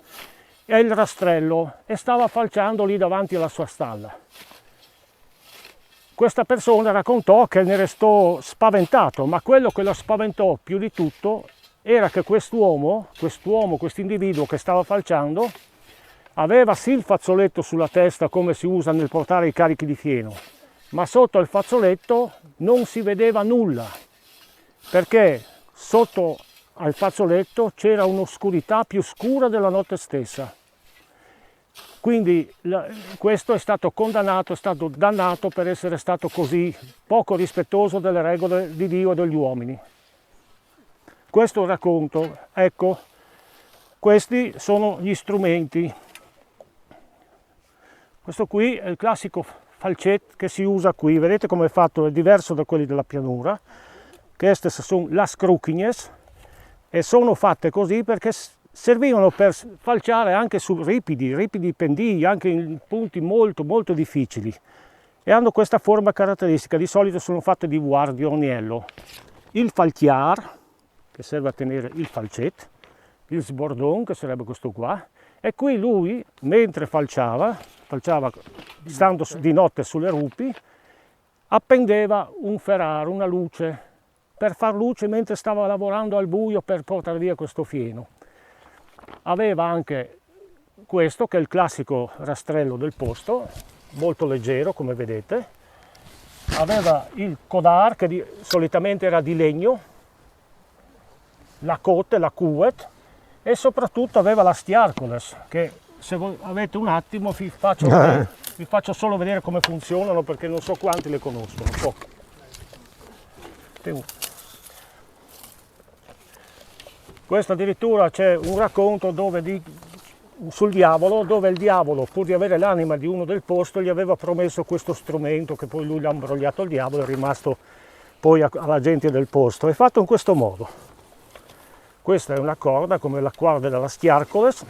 e il rastrello, e stava falciando lì davanti alla sua stalla. Questa persona raccontò che ne restò spaventato, ma quello che lo spaventò più di tutto era che quest'uomo, quest'uomo, quest'individuo che stava falciando, aveva sì il fazzoletto sulla testa come si usa nel portare i carichi di fieno, ma sotto il fazzoletto non si vedeva nulla, perché sotto al fazzoletto c'era un'oscurità più scura della notte stessa. Quindi la, questo è stato condannato, è stato dannato per essere stato così poco rispettoso delle regole di Dio e degli uomini. Questo racconto, ecco, questi sono gli strumenti. Questo qui è il classico falcet che si usa qui, vedete come è fatto, è diverso da quelli della pianura. Queste sono las cruquinhas e sono fatte così perché servivano per falciare anche su ripidi, ripidi pendii, anche in punti molto molto difficili, e hanno questa forma caratteristica. Di solito sono fatte di vuar, di orniello. Il falchiar, che serve a tenere il falcet, il sbordon, che sarebbe questo qua, e qui lui, mentre falciava, falciava stando di notte sulle rupi, appendeva un ferraro, una luce, per far luce mentre stava lavorando al buio per portare via questo fieno. Aveva anche questo, che è il classico rastrello del posto, molto leggero, come vedete. Aveva il codar, che di, solitamente era di legno, la cote, la cuet, e soprattutto aveva la stiarcoles, che se voi avete un attimo vi faccio, vi faccio solo vedere come funzionano, perché non so quanti le conoscono. Pochi. Questo addirittura c'è un racconto dove di, sul diavolo, dove il diavolo, pur di avere l'anima di uno del posto, gli aveva promesso questo strumento che poi lui l'ha imbrogliato il diavolo, è rimasto poi alla gente del posto. È fatto in questo modo. Questa è una corda come la corda della Stiarcoles.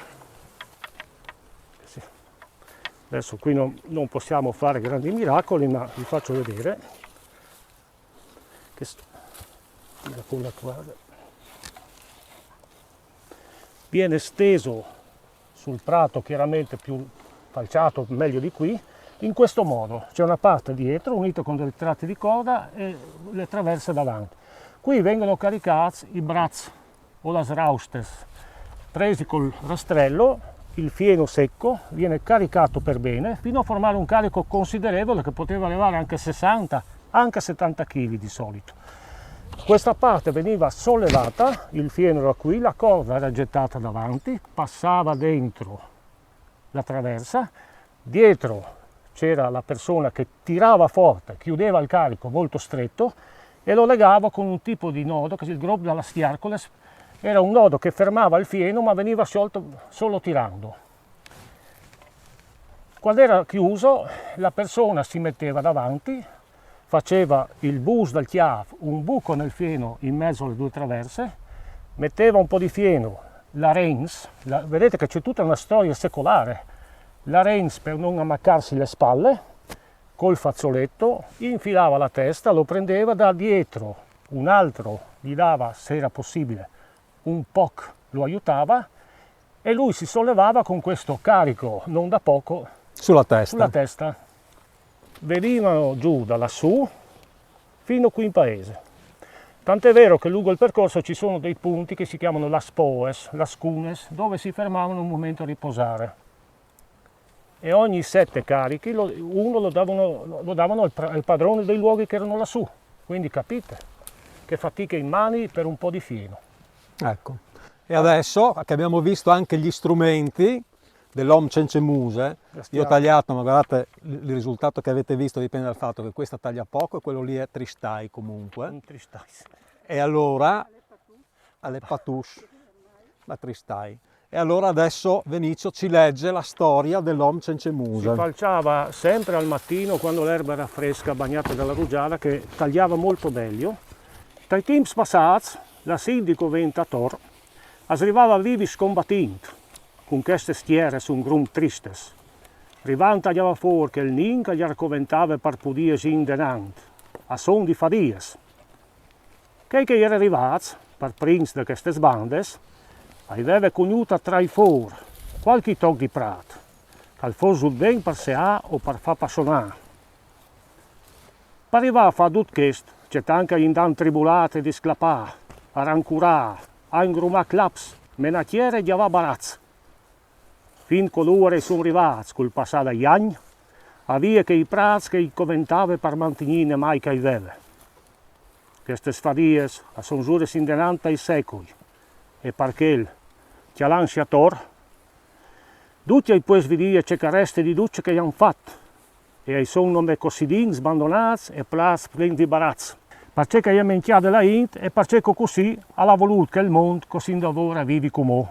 Adesso qui non, non possiamo fare grandi miracoli, ma vi faccio vedere. Che st-, tira con la corda. Viene steso sul prato, chiaramente più falciato, meglio di qui, in questo modo. C'è una parte dietro, unita con delle tratte di corda, e le traverse davanti. Qui vengono caricati i brazzi o las raustes. Presi col rastrello, il fieno secco viene caricato per bene fino a formare un carico considerevole che poteva arrivare anche a sessanta, anche a settanta chili di solito. Questa parte veniva sollevata, il fieno era qui, la corda era gettata davanti, passava dentro la traversa, dietro c'era la persona che tirava forte, chiudeva il carico molto stretto e lo legava con un tipo di nodo, che è il grob dalla stiarcoles, era un nodo che fermava il fieno ma veniva sciolto solo tirando. Quando era chiuso, la persona si metteva davanti, faceva il bus dal chiaf, un buco nel fieno in mezzo alle due traverse, metteva un po' di fieno, la rens, la, vedete che c'è tutta una storia secolare, la rens per non ammaccarsi le spalle, col fazzoletto, infilava la testa, lo prendeva da dietro, un altro gli dava, se era possibile, un poc, lo aiutava e lui si sollevava con questo carico non da poco Sulla testa. sulla testa. Venivano giù da lassù fino qui in paese. Tant'è vero che lungo il percorso ci sono dei punti che si chiamano las poes, las cunes, dove si fermavano un momento a riposare. E ogni sette carichi lo- uno lo davano, lo davano al, pra- al padrone dei luoghi che erano lassù. Quindi capite che fatica immani per un po' di fieno. Ecco. E adesso che abbiamo visto anche gli strumenti dell'Om Cence Muse, io ho tagliato, ma guardate, il risultato che avete visto dipende dal fatto che questa taglia poco e quello lì è tristai comunque. Un tristais. E allora, alle patus, ma tristai. E allora adesso Venicio ci legge la storia dell'Om Cence Si Muse. Falciava sempre al mattino quando l'erba era fresca, bagnata dalla rugiada, che tagliava molto meglio. Dai timps passats, la sindico ventator, as rivava vivi scombatint, con queste stiere su un grum tristes. Rivant tagliava for che il nin che gli arcoventava par pudies indenant, a son di fadies. Chei che i era rivats, par prins da questes bandes, ai veve cognuta trai for, qualchi toc di prat, che al fos ut ben par seà o par far passonar. Par rivà a far dut chest, c'è tant che i indan tribulat e disclapà, arancurà, a ingrumà claps, menà tiere e gjavà barats. Fin colura i son rivats col passà dai agn, a vie che i prats che i coventave par mantignine mai che i veve. Questes fadies a son zuris indenant ai secui, e par chel, cjalansi ator, ducj ai pues vidie ce che reste di ducj che i han fat, e ai son nome cossidins bandonats e prats plens di barats. Parcè che i è mencjade la int e parcè che cussì al à volut che il mont cussì indavora vivi cumò.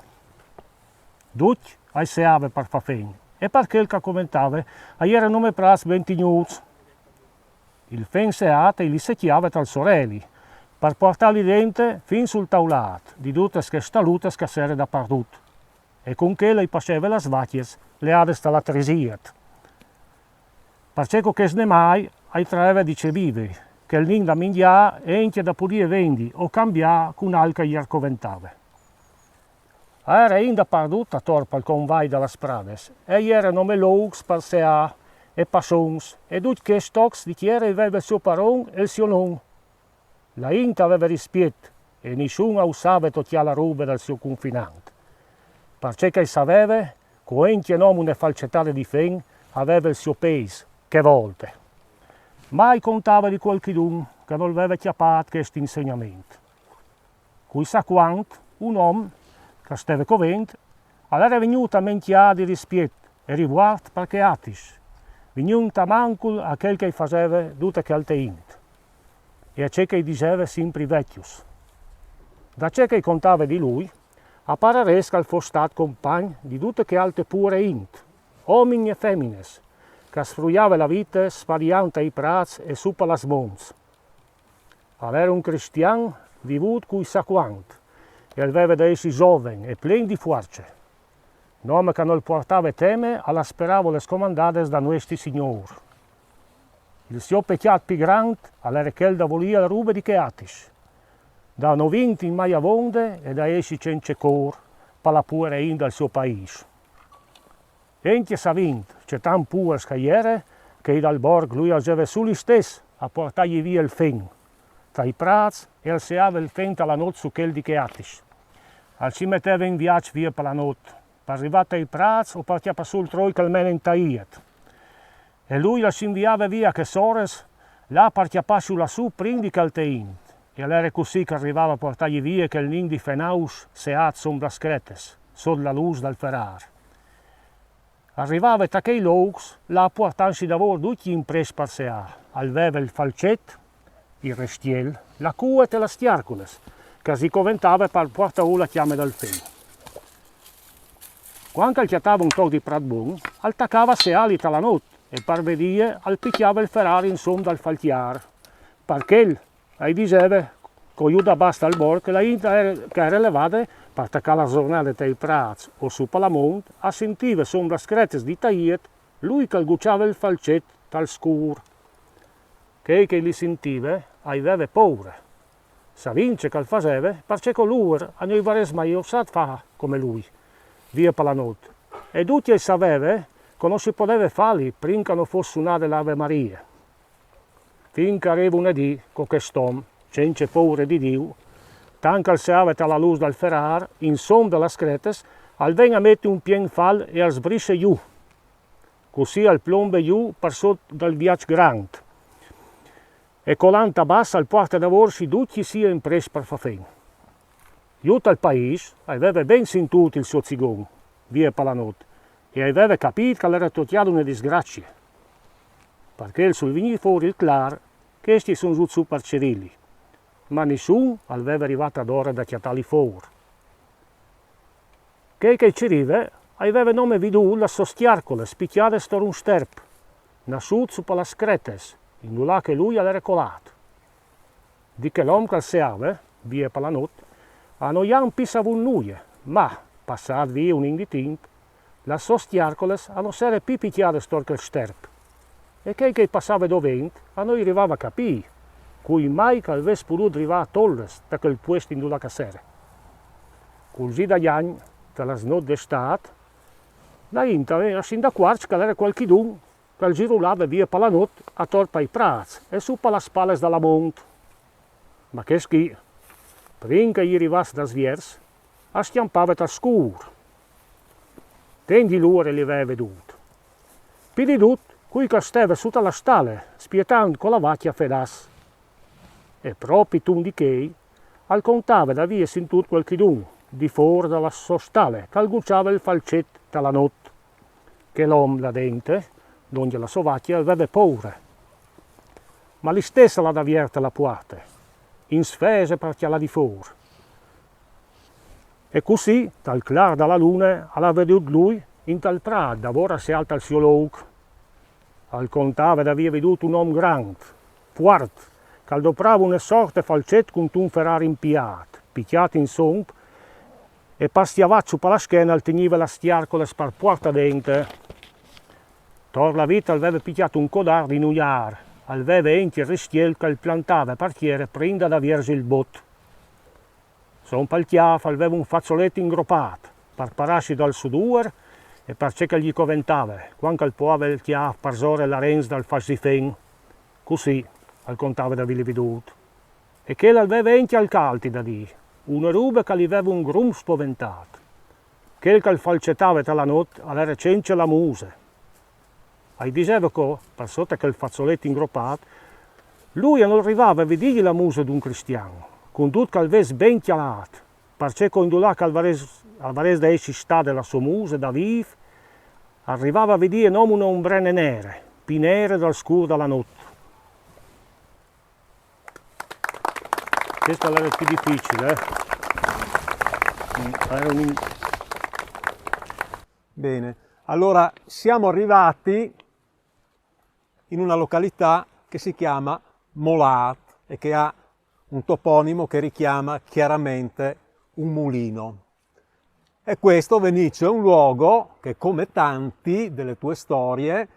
Ducj ai seave par far fen, e par chel che a coventave ai era nome prats ben tignuts. Il fen seat i li secjave tal soreli, par puartali dente fin sul taulat di dutas chestas lutas che a sere dapardut, e con chel ai passeve las vacjes leades da la trisiat. Parcè che chest nemai ai traeve di ce vivi, che il nin da mingjà e encje da pudie vendi o cambià cun alc che i arcoventave. A era int dapardut ator pal convai da las prades, e i era nome loucs par seà e passons, e ducj chescj tocs di tiere i veve il sio paron e il sio non. La int a veve rispiet, e nissun a usave tocjà la rube dal sio cunfinant. Parcè che i saveve, che encje nome une falcetade di fen a veve il sio peis, che volte. Mai contave di cualchidun che nol veve cjapat chest insegnament. Cui sa cuant, un om, che a steve covent, al era vignût a mencjâ di rispiet e rivuart par chei atis, vignint a mancul a chel che i faseve dute chê alte int, e a ce che i diseve simpri i vecjos. Da ce che i contave di lui, a pararès che al fos stât compagn di dute chê alte puare int, omins e femines, che a sfruiave la vite spariant tai prats e su pa las monts. Al era un cristian vivût cui sa cuant, e al veve da jessi zoven e plen di fuarce. Nome che nol puartave teme a las peravoles comandades da Nuesti Signôr. Il siò pecjât pi grant al jere chel da volî la rube di chê atis, da no vint mai avonde e da jessi cence cûr pa la puere int dal siò paîs. Encje savint ce tant puars che a jere, chei dal borc lui al zeve sù listès a puartâi vie il fen tai prâts e al seave il fen ta la not su chel di chê atis. Al si meteve in viaç vie pa la not, par rivâ tai prâts o par cjapâ sù il troi che al mene in taiet. E lui al si inviave vie a chês ores là par cjapâ sù lassù prindi che al te int. E al jere cussì che al rivave a puartâi vie chel nin di fenaus seât som das cretes, sot la lûs dal ferâr. Al rivave ta chei lûcs là puartantsi davôr ducj i imprês par seâ. Al veve il falcet, il restiel, la cuet e las cjarcoles, che a si coventave par puartâ jù la cjame dal fen. Cuant che al cjatave un toc di prât bon, al tacave a seâli ta la not e par vedie al picjave il ferâr insom dal falcjâr. Par chel, ai diseve, che jù da bas dal borc la int che a jere levade par tacâ la zornade tai prâts o sù pa la mont, a sintive som das cretes di taiet lui che al guçave il falcet tal scûr. Chei che li sintive ai veve poure. Savint ce che al faseve, parcè che lôr a no i varès mai osât fâ come lui, vie pa la not. E ducj i saveve che no si podeve fâli prin che no fos sunade la Ave Marie. Fin che al rive un dì che chest om, cence poure di Diu, tant che al seave ta la lûs dal ferâr, insom da las cretes, al ven a meti un pien fal e al sbrisse jù. Cussì al plombe jù par sot dal viaç grant. E colant a bas al puarte davôr si ducj i siei imprês par fâ fen. Jù tal paîs ai veve ben sintût il siò zigon, vie pa la not, e ai veve capît che al jere tocjade une disgracie. Parcè che sul vignî fûr il clâr, chescj i son zûts sù par cirîli. Ma nissun al veve rivât adore da cjatâli fûr. Chei che i cirive ai veve nome vidût las sôs cjarcoles picjades tor un sterp, nassût sù pa las cretes, indulà che lui al jere colât. Di chel om che al seave, vie pa la not, a no i àn pi savût nuie, ma, passât vie un nin di timp, las sôs cjarcoles a no si jere pi picjades tor chel sterp. E chei che i passave dovent a no i rivave a capî cui mai che al ves podût rivâ a tolles ta chel puest indulà che a sere. Cul zî dai agns, ta las not d'Estât, la int a si indacuarç che al jere cualchidun che al zirulave vie pa la not ator pai prâts e sù pa las pales da la mont. Ma chescj chi, prin che i rivàs da sviers, a scjampave tal scûr. Denti lôr i veve vedût. Pi di dut, cui che al steve sot la stale, spietant co la vacje a fedàs. E propit un di chei al contave d'avî sintût cualchidun, di fûr da la sô stale, che al guçave il falcet ta la not. Chel om là dente, dongje la sô vacje, al veve poure. Ma listès al à da vierte la puarte, in sfese par cjalâ di fûr. E cussì, tal clâr da la lune, al à vedût lui, intal prât, davôr a seâ tal siò lûc. Al contave d'avî vedût un om grant, fuart, che al doprave une sorte falcet cuntun ferâr impiât, picjât insom, e par scjavât sù pa la schene al tignive las cjarcoles par puarte dente. Tor la vite al veve picjât un codâr di nuiâr, al veve encje il restiel che al plantave par tiere prin da vierzi il bot. Som pal cjâf al veve un fazolet ingropât, par parâsi dal sudôr e parcè che al gji coventave, cuant che al poave il cjâf parsore l'arens dal fasdifen. Cussì al contave d'avîli vedût. E chel al veve encje al calti da dî, une robe che li veve un grum spaventât. Chel che al falcetave ta la not al jere cence la muse. Ai diseve che, par sot chel fazolet ingropât, lui a no rivave a vedî la muse d'un cristian, cun dut che al ves ben cjalât, parcè che indulà che al varès, al varès da jessi stade la sô muse da vîf, al rivave a vedî nome une ombrene nere, pi nere dal scûr da la not. Chest al jere il pi dificil, eh. Mm, al jere un in- Bene, allora siamo arrivati in una località che si chiama Molât e che ha un toponimo che richiama chiaramente un mulino. E questo, Venicio, è un luogo che, come tanti delle tue storie,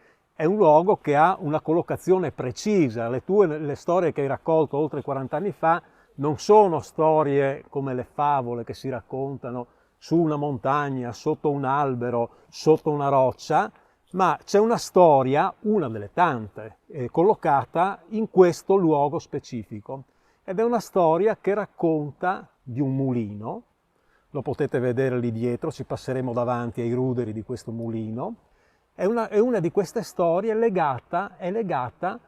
è un luogo che ha una collocazione precisa. Le tue, le storie che hai raccolto oltre quaranta anni fa non sono storie come le favole che si raccontano su una montagna, sotto un albero, sotto una roccia, ma c'è una storia, una delle tante, eh, collocata in questo luogo specifico. Ed è una storia che racconta di un mulino, lo potete vedere lì dietro, ci passeremo davanti ai ruderi di questo mulino. È una, è una di queste storie legata, è legata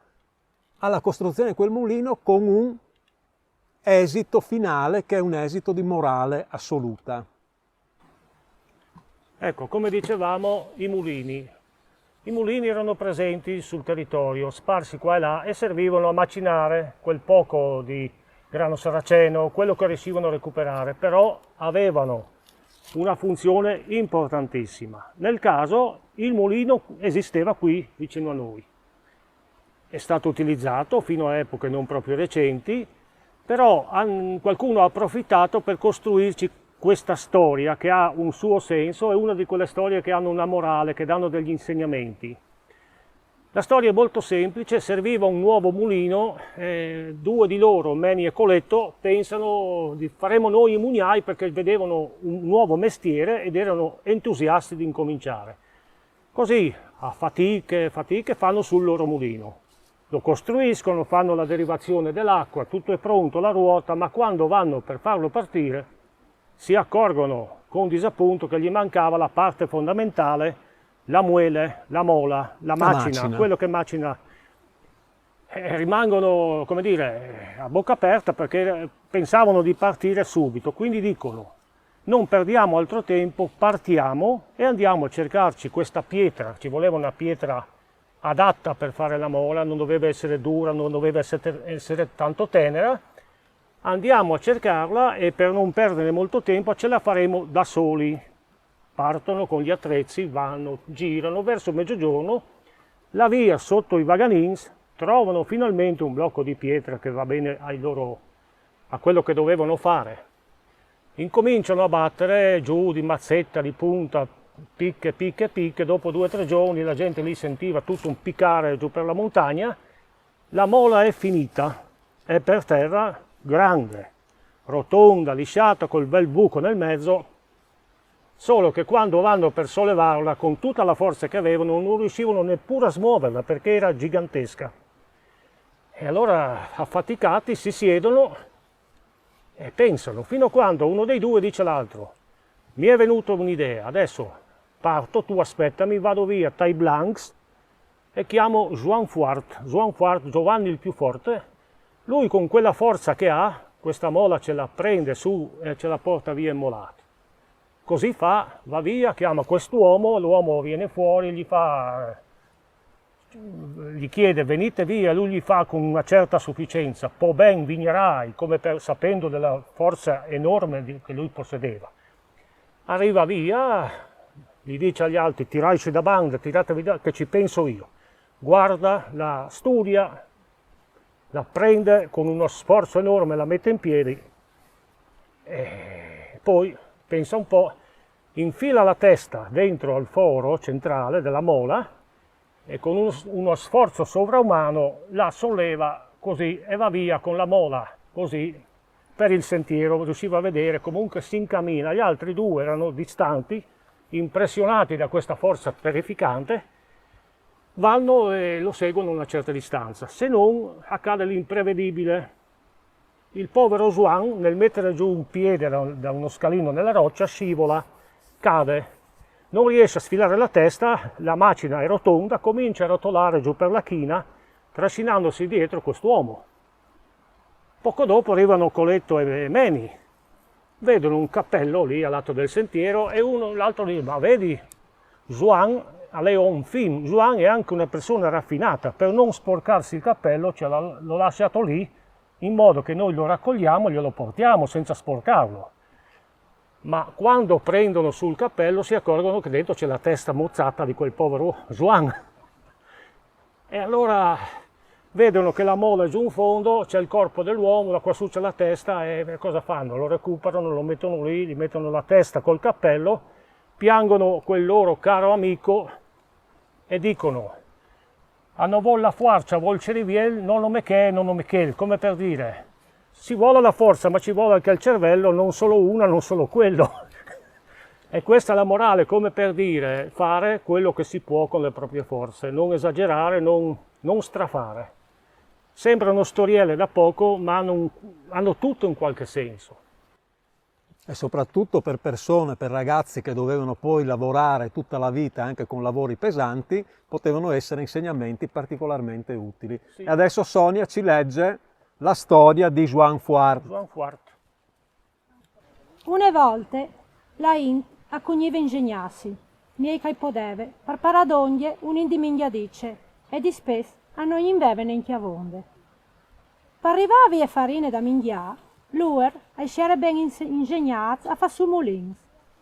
alla costruzione di quel mulino con un esito finale che è un esito di morale assoluta. Ecco, come dicevamo, i mulini. I mulini erano presenti sul territorio, sparsi qua e là, e servivano a macinare quel poco di grano saraceno, quello che riuscivano a recuperare, però avevano una funzione importantissima. Nel caso il mulino esisteva qui vicino a noi. È stato utilizzato fino a epoche non proprio recenti, però han- qualcuno ha approfittato per costruirci questa storia che ha un suo senso, è una di quelle storie che hanno una morale, che danno degli insegnamenti. La storia è molto semplice, serviva un nuovo mulino, eh, due di loro, Meni e Coletto, pensano di faremo noi i mugnai perché vedevano un nuovo mestiere ed erano entusiasti di incominciare. Così, a fatiche, fatiche, fanno sul loro mulino. Lo costruiscono, fanno la derivazione dell'acqua, tutto è pronto, la ruota, ma quando vanno per farlo partire si accorgono con disappunto che gli mancava la parte fondamentale, la muele, la mola, la macina, macina. Quello che macina. Eh, rimangono, come dire, a bocca aperta perché pensavano di partire subito, quindi dicono: non perdiamo altro tempo, partiamo e andiamo a cercarci questa pietra. Ci voleva una pietra adatta per fare la mola, non doveva essere dura, non doveva essere, essere tanto tenera. Andiamo a cercarla e per non perdere molto tempo ce la faremo da soli. Partono con gli attrezzi, vanno, girano, verso mezzogiorno, là via sotto i Vaganins trovano finalmente un blocco di pietra che va bene ai loro, a quello che dovevano fare. Incominciano a battere giù di mazzetta, di punta, picche, picche, picche. Dopo due o tre giorni la gente lì sentiva tutto un piccare giù per la montagna. La mola è finita, è per terra, grande, rotonda, lisciata, col bel buco nel mezzo. Solo che quando vanno per sollevarla con tutta la forza che avevano non riuscivano neppure a smuoverla perché era gigantesca. E allora, affaticati, si siedono e pensano, fino a quando uno dei due dice all'altro: mi è venuta un'idea, adesso parto, tu aspettami, vado via tai Blancs e chiamo Joan Fuart, Joan Fuart, Giovanni il più forte. Lui, con quella forza che ha, questa mola ce la prende su e ce la porta via immolata. Così fa, va via, chiama quest'uomo, l'uomo viene fuori, gli fa, gli chiede: venite via, lui gli fa con una certa sufficienza: po ben vignerai, come per, sapendo della forza enorme di- che lui possedeva. Arriva via, gli dice agli altri: tiraiteci da banda, tiratevi da, che ci penso io. Guarda, la studia, la prende con uno sforzo enorme, la mette in piedi e poi, pensa un po', infila la testa dentro al foro centrale della mola e con un- uno sforzo sovraumano la solleva così e va via con la mola così per il sentiero, riusciva a vedere, comunque si incammina. Gli altri due erano distanti, impressionati da questa forza terrificante, vanno e lo seguono a una certa distanza, se non accade l'imprevedibile. Il povero Juan, nel mettere giù un piede da, da uno scalino nella roccia, scivola, cade. Non riesce a sfilare la testa, la macina è rotonda, comincia a rotolare giù per la china, trascinandosi dietro quest'uomo. Poco dopo arrivano Coletto e Meni, vedono un cappello lì al lato del sentiero e uno, l'altro dice: ma vedi, Juan, a lei ho un film, Juan è anche una persona raffinata, per non sporcarsi il cappello ce l'ha- l'ho lasciato lì in modo che noi lo raccogliamo e glielo portiamo senza sporcarlo. Ma quando prendono sul cappello si accorgono che dentro c'è la testa mozzata di quel povero Juan. E allora vedono che la mola è giù in fondo, c'è il corpo dell'uomo, là quassù c'è la testa, e cosa fanno? Lo recuperano, lo mettono lì, gli mettono la testa col cappello, piangono quel loro caro amico e dicono: A no vol la fuarcia, vol ceriviel, no nome che, no nome chel, come per dire, ci vuole la forza, ma ci vuole anche il cervello, non solo una, non solo quello. E questa è la morale, come per dire, fare quello che si può con le proprie forze, non esagerare, non, non strafare. Sembrano storielle da poco, ma non, hanno tutto un qualche senso. E soprattutto per persone, per ragazzi che dovevano poi lavorare tutta la vita anche con lavori pesanti, potevano essere insegnamenti particolarmente utili. Sì. E adesso Sonia ci legge la storia di Joan Fuart. Joan Fuart. Une volte la int a cugnive ingegnassi, miei ch'ai podeve, par parà dongje un indimingjadice, e dispès a no in veve nencje avonde. Par rivà a vie farine da mingjà, l'uer ai si ere ben ingegnats a fà sù mulins,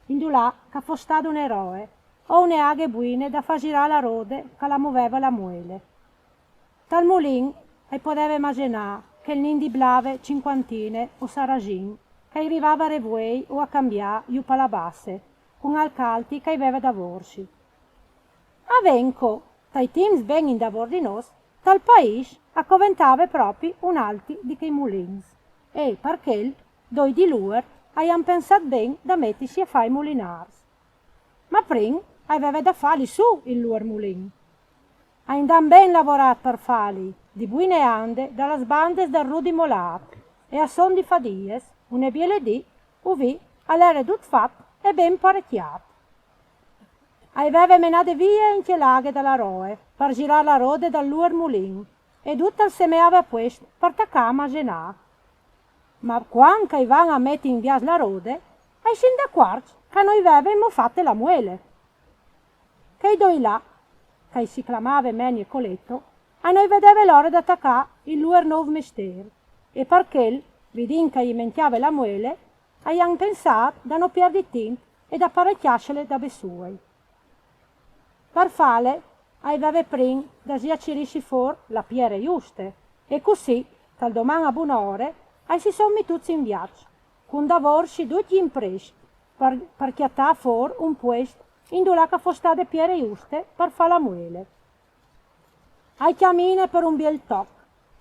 indulà ch'a fos stade une roe, o une aghe buine da fà zirà la rode ch'a la moveve la muele. Tal mulin ai podeve masenà che 'l n'indiblave cinquantine o sarrasin, ch'ai rivave a revuei o a cambià jù pa la basse, cun alc alti ch'ai veve da vorsi. A venco, tai timps ben indavor di nos, tal pais a coventave propi un alti di chei mulins, e par chel doi di l'uer ai àn pensà ben da metisi a fà i mulinars. Ma prin ai veve da fali sù il luer mulin. Ai àn ben lavorà par fali, di buine ande, da las bandes dal rudi molât, e a son di fadies, une biele dì, u vì al ere dut fat e ben parecjât. Ai veve menade vie encje l'aghe da la roe, par zirâ la rode dal luer mulin, e dut al semeave a puest par tacâ a masenâ. Ma cuant ch'ai van a meti in viaç la rode, ai si indacuarç ch'a no i veve inmò fate la muele. Chei doi là, ch'ai si clamave Meni e Coleto, a no i vedeve l'ore da tacâ il luer nôf mestêr, e par chel, vidint ch'a i mencjave la muele, ai àn pensât da no pierdi timp e da parecjâsele da bessuei. Par fâle, ai veve prin da zî a cirîsi fôr la piere juste, e cussì, tal doman a bunore, ai si son mitûts in viaç, cun davorsi ducj i imprescj, par, par cjatâ fôr un puest indulà ch'a fos stade piere juste par fâ la muele. Ai cjamine par un biel toc,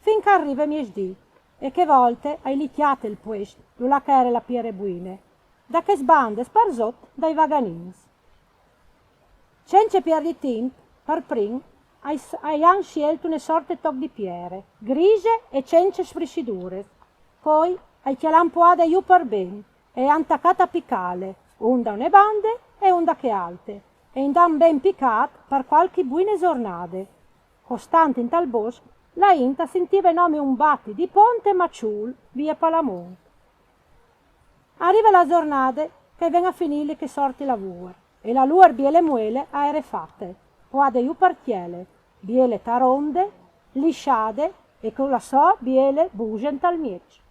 fin ch'al rive miesdì, e chê volte ai licjade il puest dulà ch'a ere la piere buine, da chês bandes par zot dai vaganins. Cence pierdi timp, par prin ai, ai àn sielt une sorte toc di piere, grise e cence sfrissidures. Poi ai cjalà un poade jù par ben e àn tacât a picâle, un da une bande e un da chê alte, e i àn ben picât par cualchi buine zornade. Costant intal bosc, la int a sintive nomi un bati di ponte e maçûl vie pa la mont. A rive la zornade ch'a ven a finî li chê sorti lavôr, e la luer biele muele a ere fate, poade jù par tiele, biele taronde, lisade e cu la sô biele buse intal mieç.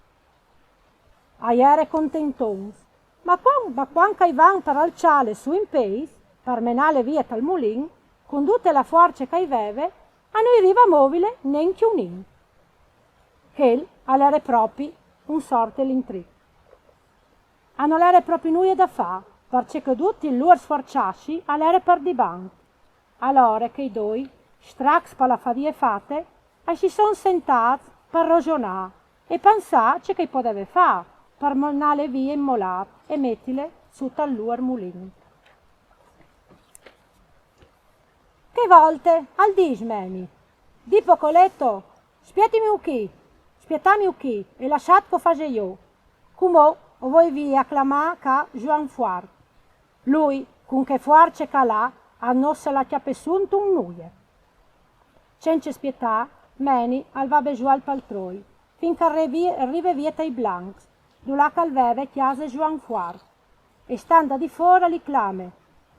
A jere contentons, ma cuant, ma cuant ch'a i van par alçâle sù in peis, par menâle vie tal mulin, cun dute la fuarce ch'a i veve, a no i rive a movile nencje un in. Chel al ere propi un sorte l'intric. A nol ere propi nuie da fâ, parcè che dut il lôr sfuarçâsi al ere par dibant. Alore chei doi, stracs pa la fadie fate, a si son sentâts par rosonâ e pensâ ce ch'a i podeve fâ par menâle vie in molât e metile sù tal lôr mulin. Chê volte al dîs Meni: «Dì po Coleto, spietimi uchì, spietami uchì e lassât ch'o fase jo. Cumò o voi vie a clamâ ca Joan Fuart. Lui, cun chê fuarce ch'al à, a no se la cjape sù intun nuie.» Cence spietâ, Meni al va a besuâ il paltroi, fin ch'al rive vie tai blancs, dulà ch'al veve cjase Joan Fuart. E stant da di fôr al li clame: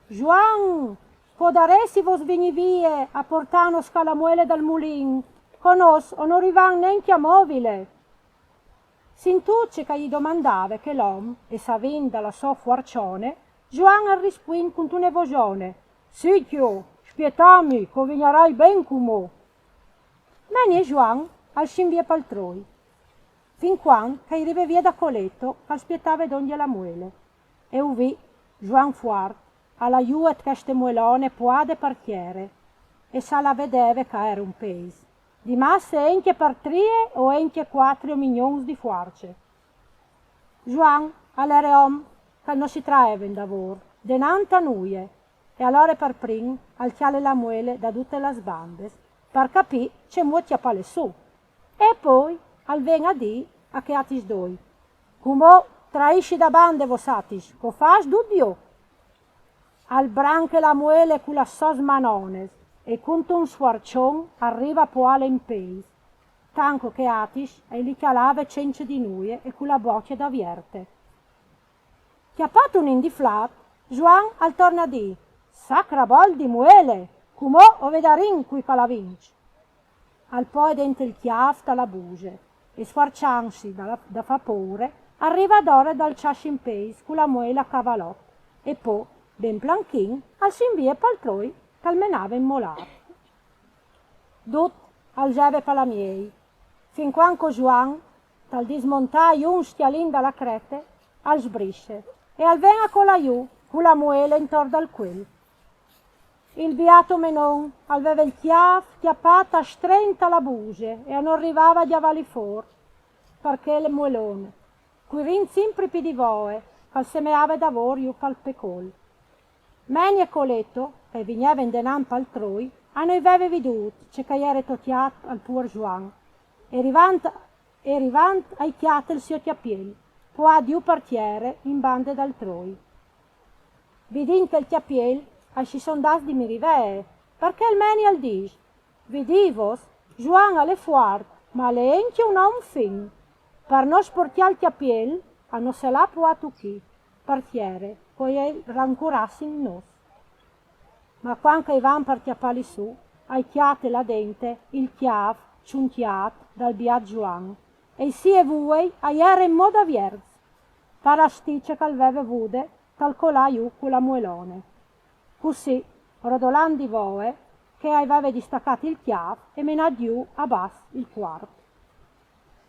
«Joan, podaressivo vignî vie a portânos ca la muele dal mulin, ca nô o no rivìn nencje a movile.» Sintût ce ch'a i domandave chel om e savint da la sô fuarçone, Joan al rispuint cuntune vosone: «Sì cjo, spietami, ch'o vignarai ben cumò.» Meni e Joan al sin vie paltroi, fin cuant ch'a i rive vie da Coleto ch'al spietave dongje la muele. E u vì, Joan Fuart al à juet cheste muelone poade par tiere. e se al vedeve ch'a ere un peis, di masse encja par trie o encja cuatri o mignons di fuarce. Juan al ere om ch'al no si traeve indavor, denant a nuie, e alore par prin al cjale la muele da dutes las bandes, par capì cemût cjapâle sù. E poi al ven a dî a chei atis doi: «Cumò traìssi da bande vosatis, ch'o fâs dut jo.» Al branche la muele cu las sôs manones e cuntun sfuarçon al rive a poâle in peis, tant chei atis a li cjalave cence dî nuie e cu la bocje davierte. Cjapât un indiflât, Juan al torne a dî: «Sacrabol di muele, cumò o vedarìn cui ch'al à vinç.» Al poie dentri il cjâf ta la buse e, sfuarçantsi da, da fâ pôre, al rive adore dal cjâsi in peis cu la muele a cavalot e po, ben planchin, al si invie pal troi ch'al menave in molâr. Dut al jeve pa la miei, fin cuant che Juan, tal dismontâ jù un scjalin da la crete, al sbrisse e al ven a colâ jù cu la muele intor dal cuel. Il biât omenon al veve il cjâf cjapât a strent a la buse e a no rivave a gjavâli fûr par chê muelone, curint simpri pi di voie, ch'al semeave davôr jù pal pecol. Meni e Coleto, ch'a vigneve indenant pal troi, a no i veve vidût ce ch'a jere tocjât al puar Juan, e rivant, e rivant a i cjate il siô cjapiel, poiât jù par tiere in bande dal troi. Vidint chel cjapiel, a si son dâts di mirivee, parcè il Meni al dîs: «Vidî vos, Juan al è fuart, ma al è encja un om fin. Par no sporcjâ il cjapiel, a no se l'à poiât chi, par tiere, che o i rancurassin nô.» Ma cuant ch'a i van par cjapâli sù, a i cjate là dente il cjâf cjuncjât dal biât Juan, e i sie vuei a jerin mo davierts, par la stice ch'al veve vude tal colâ jù cu la muelone. Cussì, rodolant di voie, chê a i veve distacât il cjâf e menât jù a bas il cuarp.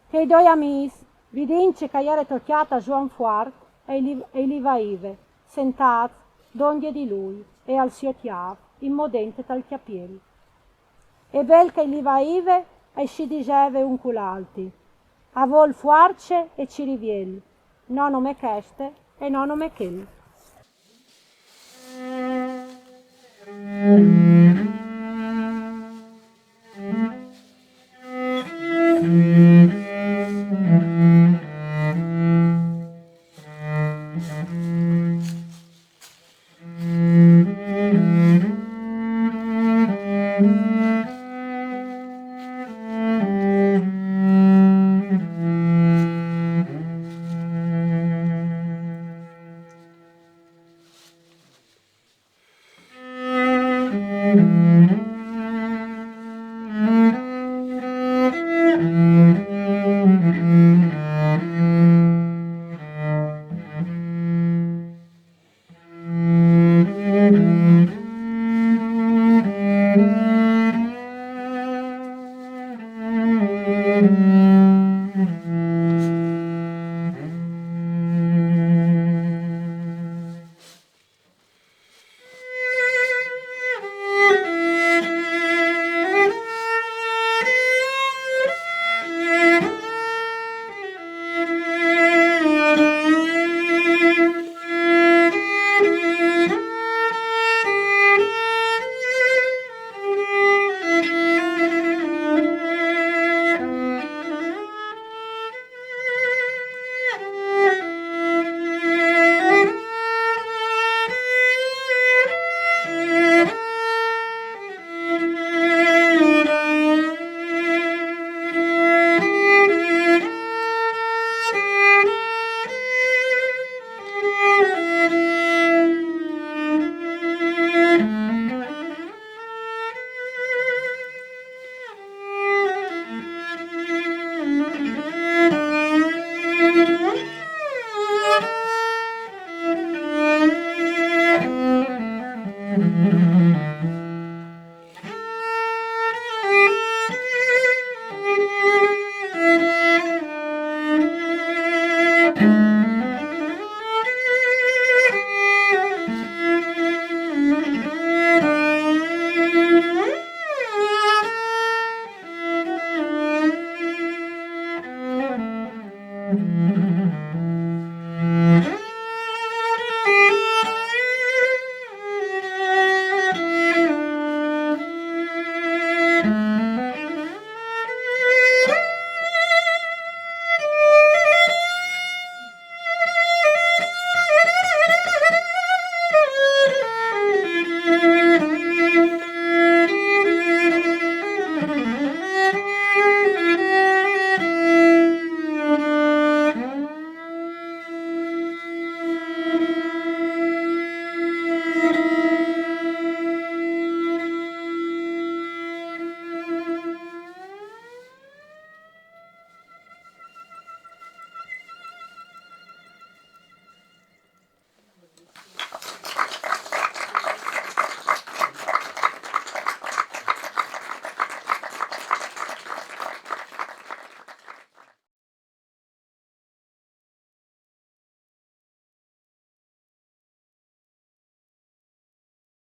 Chei doi amîs, vidint ce ch'a jere tocjât a Juan fuart, a i li, a i livaive, sentâts dongje di lui e al sio cjâf, inmò dente tal cjapiel. E bel ch'a i livaive, a i si diseve un cul alti: «A vôl fuarce e ciriviel, no nome cheste e no nome chel.»